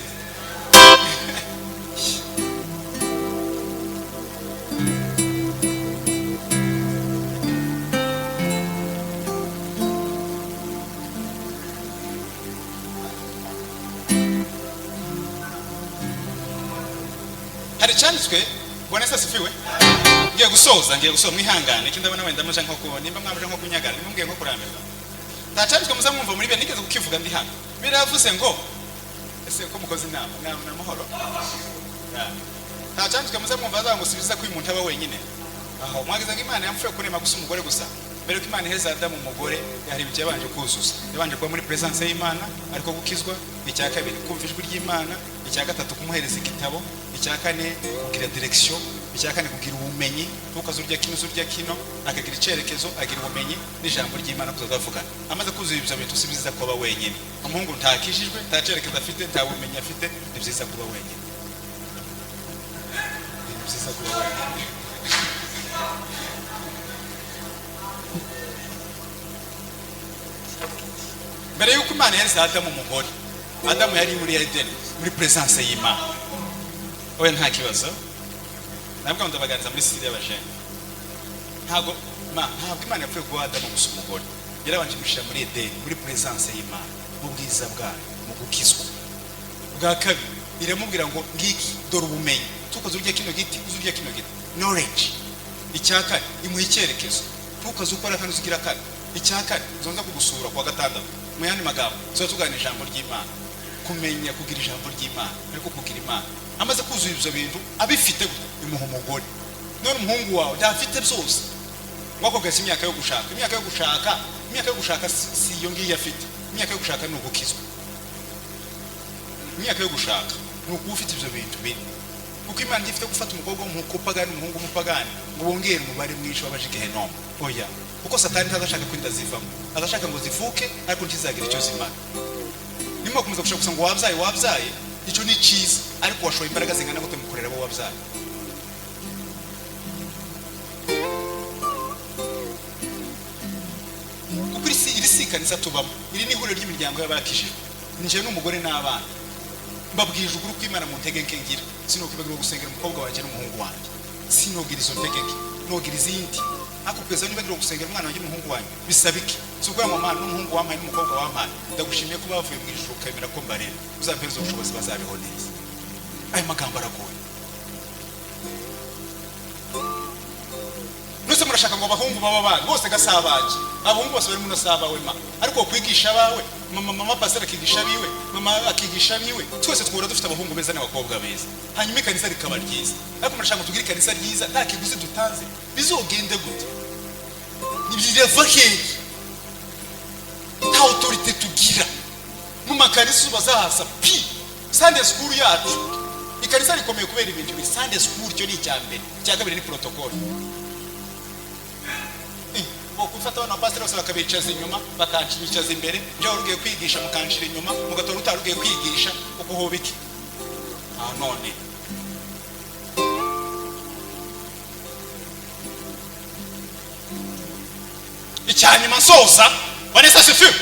Hari cyanditswe, Bwana Yesu asifiwe. Ngiye gusoza, ngiye gusoza, mwihangane. Ikindi ndabona wenda muje nko ku nimba mwabuje nko kunyagara, nimba mbwiye nko kurambirwa. Nta cyanditswe muza mwumva muri bene nigeze kukivuga ndi hano. Biravuze ngo ese ko mukoze inama, na mahoro. Nta cyanditswe muza mwumva azavuga ngo sibiza ko uyu muntu aba wenyine. Aho mwagize ngo Imana yamfuye kurema gusa umugore gusa. Mbere ko Imana iheza Adamu umugore, yari ibyo yabanje kuzuza. Yabanje kuba muri presence y'Imana, ariko gukizwa. Icya kabiri kumva ijwi ry'Imana, icya gatatu kumuhereza igitabo, icya kane kugira direction, icya kane kugira ubumenyi, ntukaze urya kino uzurya kino, akagira icyerekezo, agira ubumenyi n'ijambo ry'Imana kuzavugana. Amaze kuzuza ibyo bintu si byiza kuba wenyine. Umuhungu ntakijijwe, nta cyerekezo afite, nta bumenyi afite, ni byiza kuba wenyine. Ni byiza kuba wenyine. Mbere yuko Imana ihereza Adamu umugore, Adamu yari muri Edeni, muri presence y'Imana. Oya nta kibazo. Nabwo ndabaganiriza muri siri y'abajene. Ntabwo Imana yapfuye guha Adamu gusa umugore. Yarabanje imushyira muri Edeni, muri presence y'Imana, mu bwiza bwayo, mu gukizwa. Bwa kabiri iramubwira ngo ngiki dore ubumenyi, tukaze urya kino giti, uzurya kino giti, knowledge. Icya kane imuha icyerekezo, tukaze ukora kandi uzigira kane. Icya kane nzonza kugusura kuwa gatandatu. Mu yandi magambo tuba tuganira ijambo ry'Imana, kumenya kugira ijambo ry'Imana, ariko kugira Imana. Amaze kuzuza ibyo bintu abifite imuha umugore. None umuhungu wawe ndafite byose, wakogeza imyaka yo gushaka, imyaka yo gushaka, imyaka yo gushaka si iyo ngiyo afite. Imyaka yo gushaka ni ugukizwa. Imyaka yo gushaka ni ukuba ufite ibyo bintu bine. Kuko Imana ifite gufata umukobwa w'umupagani n'umuhungu w'umupagani ngo bongere umubare mwinshi w'abajigehenomu. Oya, kuko Satani ntazashaka ko inda zivamo, azashaka ngo zivuke ariko ntizagira icyo zimara. Nimba komeza gushaka gusa ngo wabyaye wabyaye, icyo ni cyiza, ariko washoye imbaraga zingana gute mu kurera abo wabyaye? Kuko iri si ikanisa tubamo, iri ni ihuriro ry'imiryango y'abakijijwe. Njye n'umugore n'abana mbabwije ukuri ko Imana mu ntege nke ngira, sinokwibagirwa gusengera umukobwa wanjye n'umuhungu wanjye, sinogira izo ntege nke, nogira izindi. Ariko kugeza nibagirwa gusengera umwana wanjye n'umuhungu wanjye bisaba iki? Si ukubera mama n'umuhungu wampaye n'umukobwa wampaye, ndagushimiye ko bavuye mu ijuru ukemera ko mbarera, uzampereza ubushobozi bazabeho neza. Ayo magambo aragoye. Nose murashaka ngo abahungu baba bandi bose gasabaje, abahungu bose bari muno sabawe ma, ariko kwigisha abawe, mama pastor akigisha abiwe, mama akigisha abiwe, twese twora dufite abahungu beza n'abakobwa beza, hanyuma ikanisa rikaba ryiza. Ariko murashaka ngo tugire ikanisa ryiza nta kiguzi dutanze, bizogende gute? Nibireva hehe? Nta autorité tugira mu makanisa bazahasa pi. Sunday school yacu, ikanisa rikomeye kubera ibintu bibiri: Sunday school, cyo ni icya mbere, icya kabiri ni protocol. Gufata abana pastor bose bakabicaza inyuma, bakanshicaza imbere, njya urugiye kwigisha mukanshira inyuma, mugatora utarugiye kwigisha uko hobiki. Ah none icyanyuma nsoza, Vanessa asifiwe,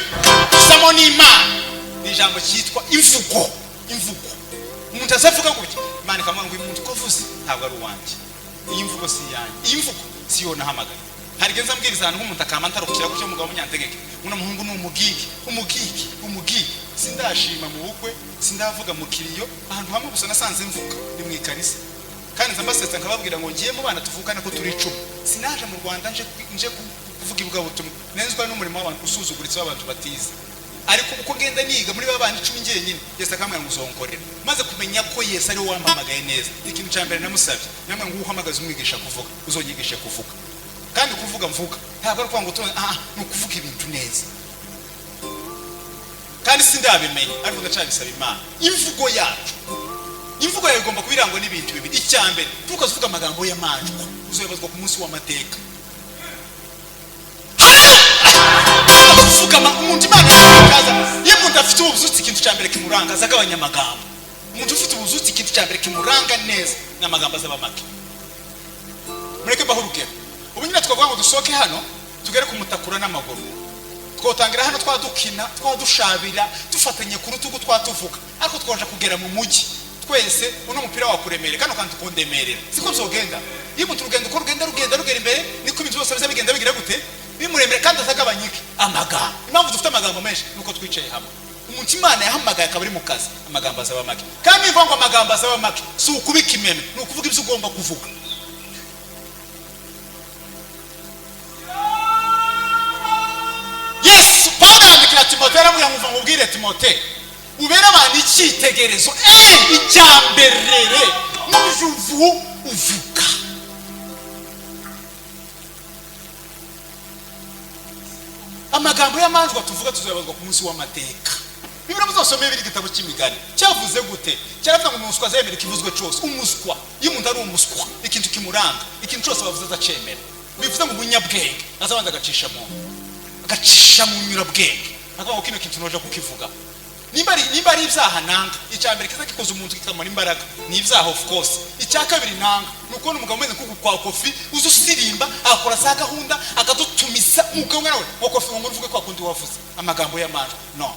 samo n'Imana ni ijambo cyitwa imvugo. Imvugo umuntu azavuga gutya, Imana ikamuha ngo uyu muntu uko avuze ntabwo ari uwanjye, iyi mvugo si iyanjye, iyi mvugo si yo nahamagaye. Hari igihe nzambwiriza ahantu nk'umuntu akama ntarukira gutya, umugabo w'umunyantegeke, uno muhungu ni umugigi, umugigi, umugigi. Sindashima mu bukwe, sindavuga mu kiriyo, ahantu hamwe gusa nasanze imvuga ni mu ikanisa. Kandi nza mbasetsa nkababwira ngo ngiye mu bana tuvukana ko turi 10, sinaje mu Rwanda nje kuvuga ivugabutumwa, nenzwa n'umurimo w'abantu usuzuguritse w'abantu batize. Ariko uko ngenda niga muri ba bana 10 njyenyine, Yesu akambwira ngo uzonkorera. Maze kumenya ko Yesu ari we wampamagaye neza, ikintu cya mbere namusabye, namwe ngo uhamagaze umwigisha kuvuga, uzonyigishe kuvuga. Kandi kuvuga mvuga ntabwo ari ukuvuga ngo ni ukuvuga ibintu neza. Kandi sindabimenya, ariko ndacabisaba Imana. Imvugo yacu, imvugo yawe igomba kuba irangwa n'ibintu bibiri. Icya mbere, ntukazuvuga amagambo y'amanjwa, uzoyabazwa ku munsi w'amateka. Kuvuga umuntu Imana yakaza, iyo umuntu afite ubuzutsi ikintu cya mbere kimuranga azagabanya amagambo. Umuntu ufite ubuzutsi ikintu cya mbere kimuranga neza ni amagambo azaba make. Mureke mbahe urugero. Ubu nyine twavuga ngo dusohoke hano tugere ku Mutakura n'amaguru, twotangira hano twadukina, twadushabira, dufatanye ku rutugu, twatuvuga, ariko twaje kugera mu mujyi twese uno mupira wakuremere kano kantu tukondemerera, siko byogenda. Iyo umuntu urugendo uko rugenda rugenda rugera imbere, niko ibintu byose biza bigenda bigira gute, bimuremere, kandi atagabanyike amagambo. Impamvu dufite amagambo menshi nuko twicaye hamwe. Umuntu Imana yahamagaye akaba ari mu kazi, amagambo azaba make. Kandi niba ngo amagambo azaba make, si ukubika imeme, ni ukuvuga ibyo ugomba kuvuga. Yesu Pawulo yandikira Timoteyo aramubwira ngo nkubwire Timoteyo, ubere abantu icyitegererezo, icyamberere n'ujuvu uvuga. Amagambo y'amanjwa tuvuga tuzayabazwa ku munsi w'amateka. Bibiri muzosomeye biri igitabo cy'imigani cyavuze gute? Cyaravuga ngo umuswa azemera ikivuzwe cyose. Umuswa, iyo umuntu ari umuswa, ikintu kimuranga, ikintu cyose bavuze azacemera. Bivuze ngo umunyabwenge azabanza agacisha mu nyurabwenge, akavuga ngo kino kintu noja kukivuga. Nimba ari ibyaha nanga, icya mbere kiza gikoza umuntu kikamara imbaraga ni ibyaha, of course. Icya kabiri nanga ni ukubona umugabo umeze nk'uku kwa Kofi, uza usirimba akora za gahunda akadutumisa umugabo nawe ngo Kofi ngo uvuge kwa kundi wavuze amagambo y'amanjwe. No,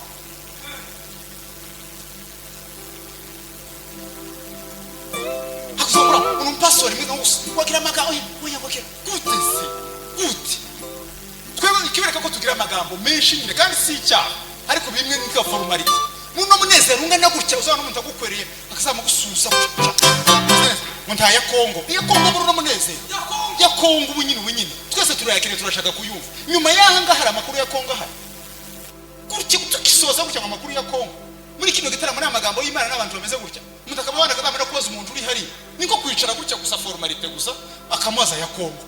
akuzokora unumpasori mwiza wagira amagambo oya wagira gute se gute. Twebwe ikibereka ko tugira amagambo menshi nyine, kandi si icyaha, ariko bimwe ni ka formality. Muno munezero ungana gutya uzabona umuntu agukwereye akazama gususa ngo nta ya Kongo, iya Kongo muri uno munezero ya Kongo ubu nyine twese turayakire, turashaka kuyumva. Nyuma y'aha ngaha hari amakuru ya Kongo ahari gutya, tukisoza gutya ngo amakuru ya Kongo muri kino gitaramo ni amagambo y'Imana n'abantu bameze gutya. Umuntu akaba abana akazamara kubaza umuntu uri hari, niko kwicara gutya gusa formality gusa akamubaza ya Kongo,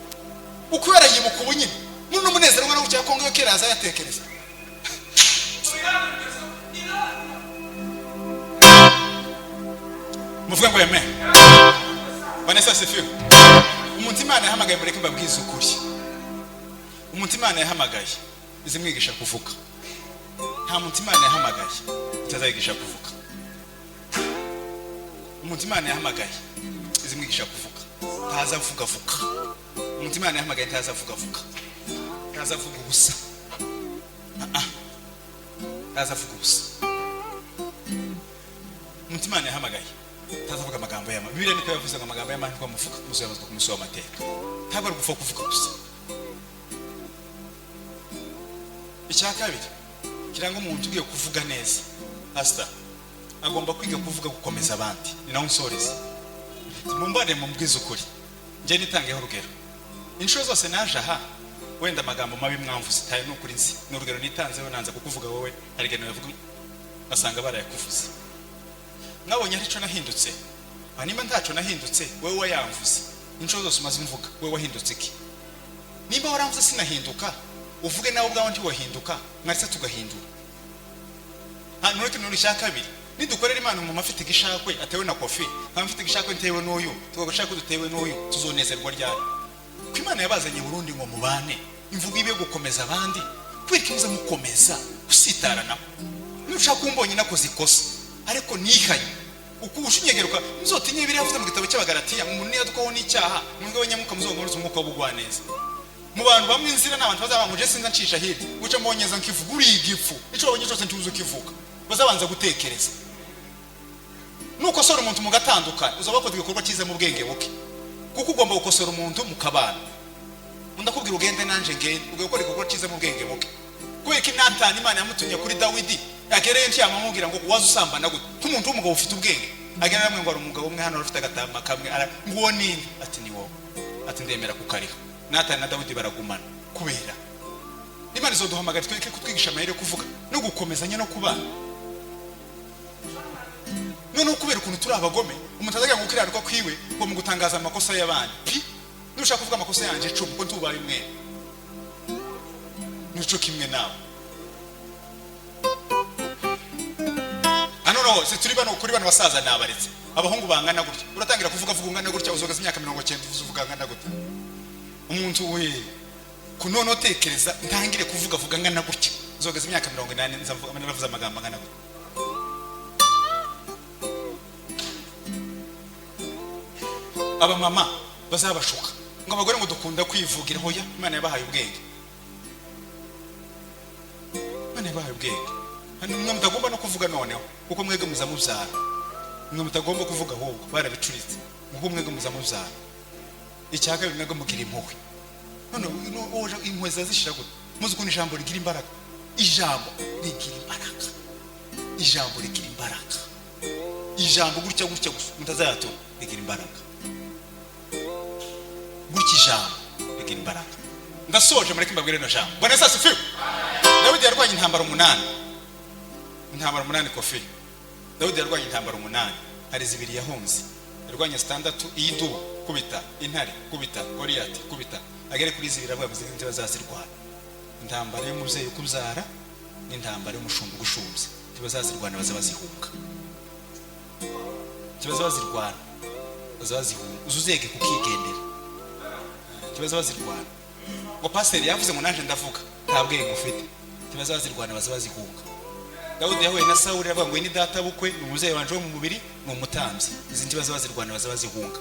uko yarayibuka ubu nyine muri uno munezero ungana gutya ya Kongo yo kera azayatekereza. Muvuge ngo amen. Vanessa asifiwe. Umuntu Imana yahamagaye, mureke mbabwize ukuri, umuntu Imana yahamagaye izimwigisha kuvuga. Nta muntu Imana yahamagaye itazayigisha kuvuga. Umuntu Imana yahamagaye izimwigisha kuvuga, ntaza avuga vuga. Umuntu Imana yahamagaye ntaza avuga vuga, ntaza avuga ubusa, ntaza avuga ubusa. Umuntu Imana yahamagaye ntazavuga amagambo y'amana. Bibiliya niko yavuze ngo amagambo y'amana niko amuvuga, muzayabazwa ku munsi w'amateka. Ntabwo ari gupfa kuvuga gusa. Icya kabiri kiranga umuntu ugiye kuvuga neza, pastor agomba kwiga kuvuga gukomeza abandi. Ni naho nsoreza. Mumbare mumbwize ukuri, njye nitangeho urugero. Inshuro zose naje aha, wenda amagambo mabi mwamvuze tayo, ni ukuri nzi, ni urugero nitanzeho, nanze kukuvuga wowe. Hari igihe navuga basanga barayakuvuze. Mwabonye hari icyo nahindutse? Ah, nimba ntaco nahindutse, wowe wayamvuze inshuro zose umaze umvuga, wowe wahindutse iki? Nimba waramvuze sinahinduka, uvuge nawe ubwawe ntiwahinduka. Mwaretse tugahindura. Ntureke. Nuri cya kabiri, nidukorera Imana, umuntu afite igishakwe atewe na Kofi, nkaba mfite igishakwe ntewe n'uyu, tugashaka dutewe n'uyu, tuzonezerwa ryari? Ko Imana yabazanye Burundi ngo mubane, imvugo ibe gukomeza abandi, kubera ko muza mukomeza gusitarana. Nushaka umbonye nakoze ikosa ariko nihanye, uko ushinyegeruka muzotinye. Biri yavuze mu gitabo cy'Abagalatiya, umuntu niyadukwaho n'icyaha, mwebwe abanyamuka muzongoroza umwuka w'ubugwaneza mu bantu bamwe. Inzira n'abantu bazaba ngo je sinza ncisha hirya guca mbonyeza nkivuga uri igifu, ico wabonye cyose ntibuze ukivuga. Bazabanza gutekereza. Nukosora umuntu mugatandukana, uzaba wakoze igikorwa cyiza mu bwenge buke, kuko ugomba gukosora umuntu mukabana. Ndakubwira ugende nanje ngende, ugiye gukora igikorwa cyiza mu bwenge buke. Kubera ko Natani Imana yamutumye kuri Dawidi, agereye ntiyamamubwira ngo waza usambana gute nk'umuntu w'umugabo ufite ubwenge. Agera aramwe ngo hari umugabo umwe hano ufite agatama kamwe, ngo uwo ninde? Ati ni wowe. Ati ndemera kukariha. Natani na Dawidi baragumana. Kubera Imana izoduhamagara twereke kutwigisha amayeri yo kuvuga no gukomezanya no kubana. Noneho kubera ukuntu turi abagome, umuntu azagira ngo gukiranuka kwiwe ngo mu gutangaza amakosa y'abandi. Pi nushaka kuvuga amakosa yanjye 10, ko ntubaye umwere, nico kimwe nawe. Hano noneho si turi bano kuri bano basaza, nabaretse abahungu bangana gutya. Uratangira kuvuga vuga ungana gutya, uzogaza imyaka 90 uvuze uvuga angana gutya. Umuntu we kunono tekereza ntangire kuvuga vuga angana gutya, uzogaza imyaka 80 nzavuga naravuze amagambo angana gutya. Abamama bazabashuka ngo abagore ngo dukunda kwivugira. Hoya, Imana yabahaye ubwenge, Imana yabahaye ubwenge. Hano mwe mutagomba no kuvuga noneho, kuko mwebwe muza mubyara. Mwe mutagomba kuvuga ahubwo barabicuritse, kuko mwebwe muza mubyara. Icya kabiri, mwebwe mugira impuhwe. None impuhwe zazishira gute? Muzi ukuntu ijambo rigira imbaraga? Ijambo rigira imbaraga, ijambo rigira imbaraga. Ijambo gutya gutya gusa mutazayatora, rigira imbaraga gutya. Ijambo rigira imbaraga. Ndasoje, mureke mbabwire rino jambo. Bwana Yesu asifiwe. Dawidi yarwanye intambara 8, intambara 8. Kofi, Dawidi yarwanye intambara 8, hari 2 yahunze. Yarwanye 6, iy'idubu kubita, intare kubita, Goliyati kubita, agere kuri 2 avuga ngo izi ntibazazirwana. Intambara y'umubyeyi ukubyara n'intambara y'umushumba ugushumbye ntibazazirwana, baza bazihunga. Ntibaza bazirwana, baza bazihunga. Uzuzege kukigendera, ntibaza bazirwana. Ngo pasiteri yavuze ngo naje ndavuga, nta bwenge ufite. Ntibaza bazirwana, baza bazihunga. Dawudi yahuye na Sawuli aravuga ngo ni data bukwe, ni umubyeyi wanje wo mu mubiri, ni umutambyi. Izi ntibaza bazirwana, baza bazihunga.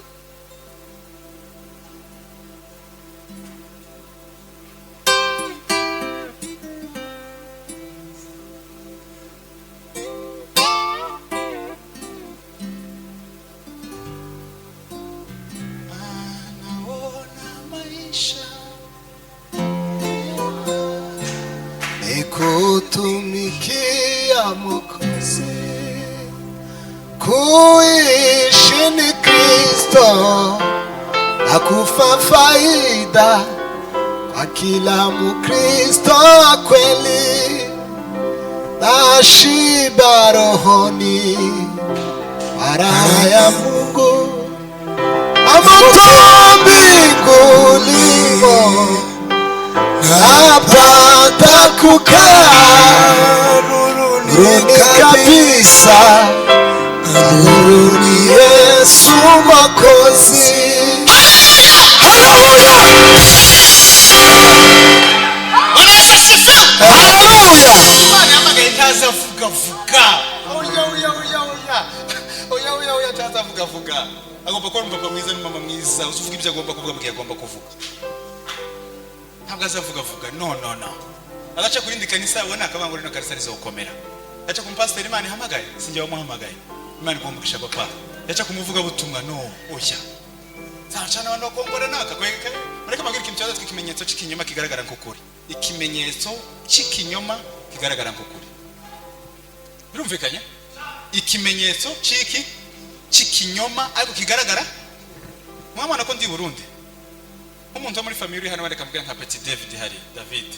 Nikutumikia Mwokozi, kuishi ni Kristo na kufa faida kwa kila Mkristo wa kweli, nashiba rohoni kwa raha ya Mungu, amoto mbinguni napata kukaa nuruni kabisa, nuruni Yesu Mwokozi. Haleluya! Bwana Yesu asifiwe. Haleluya! Imana yahamagaye ntazavuga vuga. Oya oya oya oya oya oya oya, ntazavuga vuga. Agomba kuba umupapa mwiza n'umama mwiza uzuvuga ibyo agomba kuvuga mu gihe agomba kuvuga. Ntabwo azavuga vuga, no no no. Agaca ku rindi kanisa abona akavuga ngo rino kanisa rizokomera. Yaca ku mupasiteri Imana ihamagaye, sinjye wamuhamagaye, Imana iguha papa. Yaca ku muvugabutumwa, no oya. Zacana abantu bakongora naka kweka. Mureke mbabwire ikintu cyaza, ikimenyetso cy'ikinyoma kigaragara nk'ukuri. Ikimenyetso cy'ikinyoma kigaragara nk'ukuri. Birumvikanye? Ikimenyetso cy'iki cy'ikinyoma ariko kigaragara. Mwabona ko ndi i Burundi. Nk'umuntu wo muri famille uri hano, wenda kavuga nka Petit David, hari David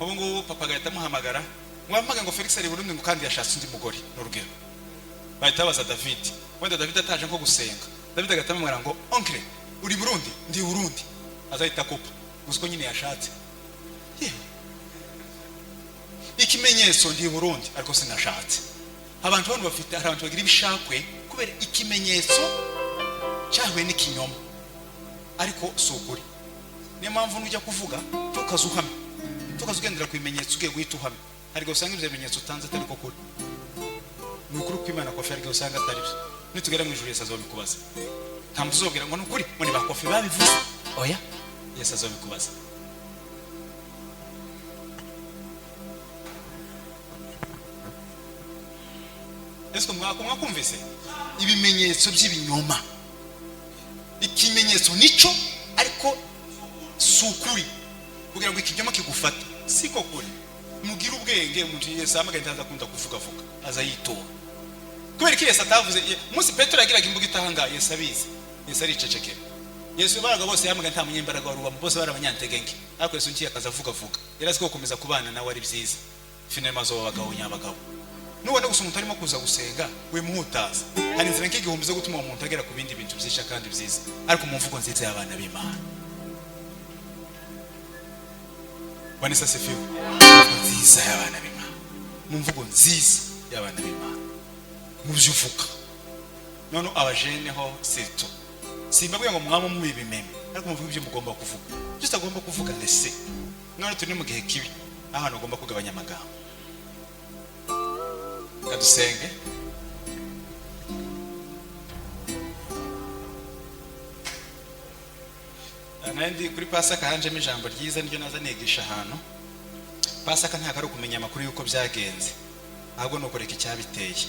ubu ngubu, papa agahita amuhamagara ngo amuhamagare ngo Felix ari i Burundi, ngo kandi yashatse undi mugore, ni urugero. Bahita babaza David, wenda David ataje nko gusenga, David agahita amubwira ngo: "Oncle, uri Burundi?" "Ndi Burundi." Azahita akupa gusa ko nyine yashatse. Yewe, ikimenyetso: "Ndi Burundi ariko sinashatse." Abantu bano bafite, hari abantu bagira ibishakwe kubera ikimenyetso cyahuye n'ikinyoma, ariko si ukuri. Niyo mpamvu nujya kuvuga tukaza uhamye, tukaza ugendera ku bimenyetso, ugiye guhita uhamya. Hari igihe usanga ibyo bimenyetso utanze atari ko kuri. Ni ukuri kw'Imana, Kofi, hari igihe usanga atari byo. Nitugera mu ijuru, Yesu azabikubaza. Nta muntu uzobwira ngo ni ukuri, ngo ni ba Kofi babivuze. Oya, Yesu azabikubaza. Ese mwakumvise ibimenyetso by'ibinyoma? Ikimenyetso nico, ariko si ukuri, kugira ngo ikinyoma kigufate siko kuri. Mugire ubwenge. Umuntu Yesu ahamagaye ntaza akunda kuvuga vuga, aza yitora. Kubera ko Yesu atavuze umunsi Petero yagiraga imbuga itahanga, Yesu abizi, Yesu aricecekera. Yesu baraga bose yahamagaye, nta munyembaraga wari ubamo, bose bari abanyantegenke, ariko Yesu ngiye akaza avuga vuga. Yari azi ko gukomeza kubana nawe ari byiza. Finalement azoba abagabo nyabagabo. Nubona gusa umuntu arimo kuza gusenga, wimuhutaza. Hari inzira nk'igihumbi zo gutuma uwo muntu agera ku bindi bintu byinshi kandi byiza, ariko mu mvugo nziza y'abana b'Imana. Bwana Yesu asifiwe. Mu mvugo nziza y'abana b'Imana, mu mvugo nziza y'abana b'Imana, mu byo uvuga. None abajene ho surtout, simbabwiye ngo mwaba mubimeme, ariko muvuge ibyo mugomba kuvuga, ibyo utagomba kuvuga. Ndetse none turi mu gihe kibi aho ahantu ugomba kugabanya amagambo. Reka dusenge. Nari ndi kuri Pasaka, hanjemo ijambo ryiza niryo naza nigisha ahantu. Pasaka ntabwo ari ukumenya amakuru y'uko byagenze, ahubwo ni ukureka icyabiteye.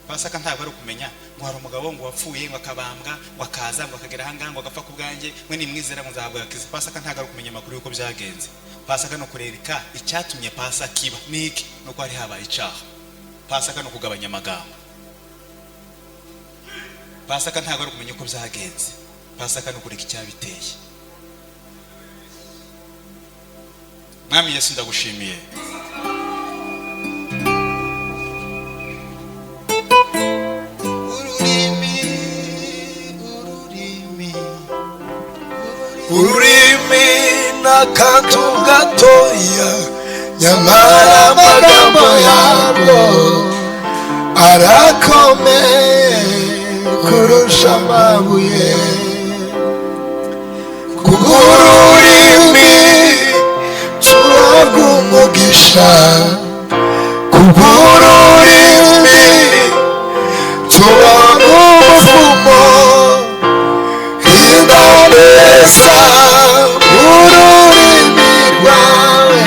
Pasaka ntabwo ari ukumenya ngo hari umugabo ngo wapfuye, ngo akabambwa, ngo akaza, ngo akagera ahangaha, ngo agapfa ku bwanjye, mwe nimwizera ngo nzahabwa agakiza. Pasaka ntabwo ari ukumenya amakuru y'uko byagenze. Pasaka ni ukureka icyatumye Pasaka iba. Ni iki? Ni uko hari habaye icyaha. Pasaka ni ukugabanya amagambo. Pasaka ntabwo ari ukumenya uko byagenze. Pasaka ni ukureka icyabiteye. Mwami Yesu, ndagushimiye. Ururimi, ururimi. Ururimi n'akantu gatoya, nyamara amagambo yarwo arakomeye kurusha amabuye. Kubw'ururimi turabwa umugisha, kubw'ururimi tubona umuvumo. Hinda neza ururimi rwawe,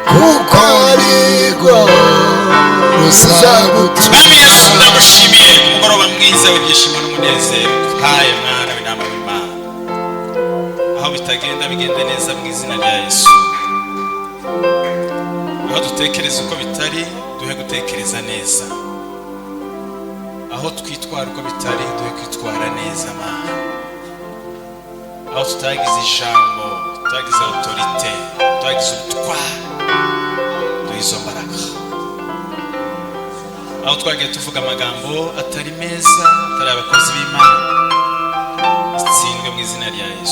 kuko arirwo Mwami Yesu, ruzagutuza. ndagushimiye ku mugoroba mwiza w'ibyishimo n'umunezero haye mwana w'intama w'Imana. Aho bitagenda bigende neza mu izina rya Yesu. Aho dutekereza uko bitari, duhe gutekereza neza. Aho twitwara uko bitari, duhe kwitwara neza, Mana. Aho tutagize ijambo, tutagize autorité, tutagize ubutware, duhe izo mbaraga. Aho twagiye tuvuga amagambo atari meza, atari abakozi b'Imana, itsindwe mu izina rya Yesu.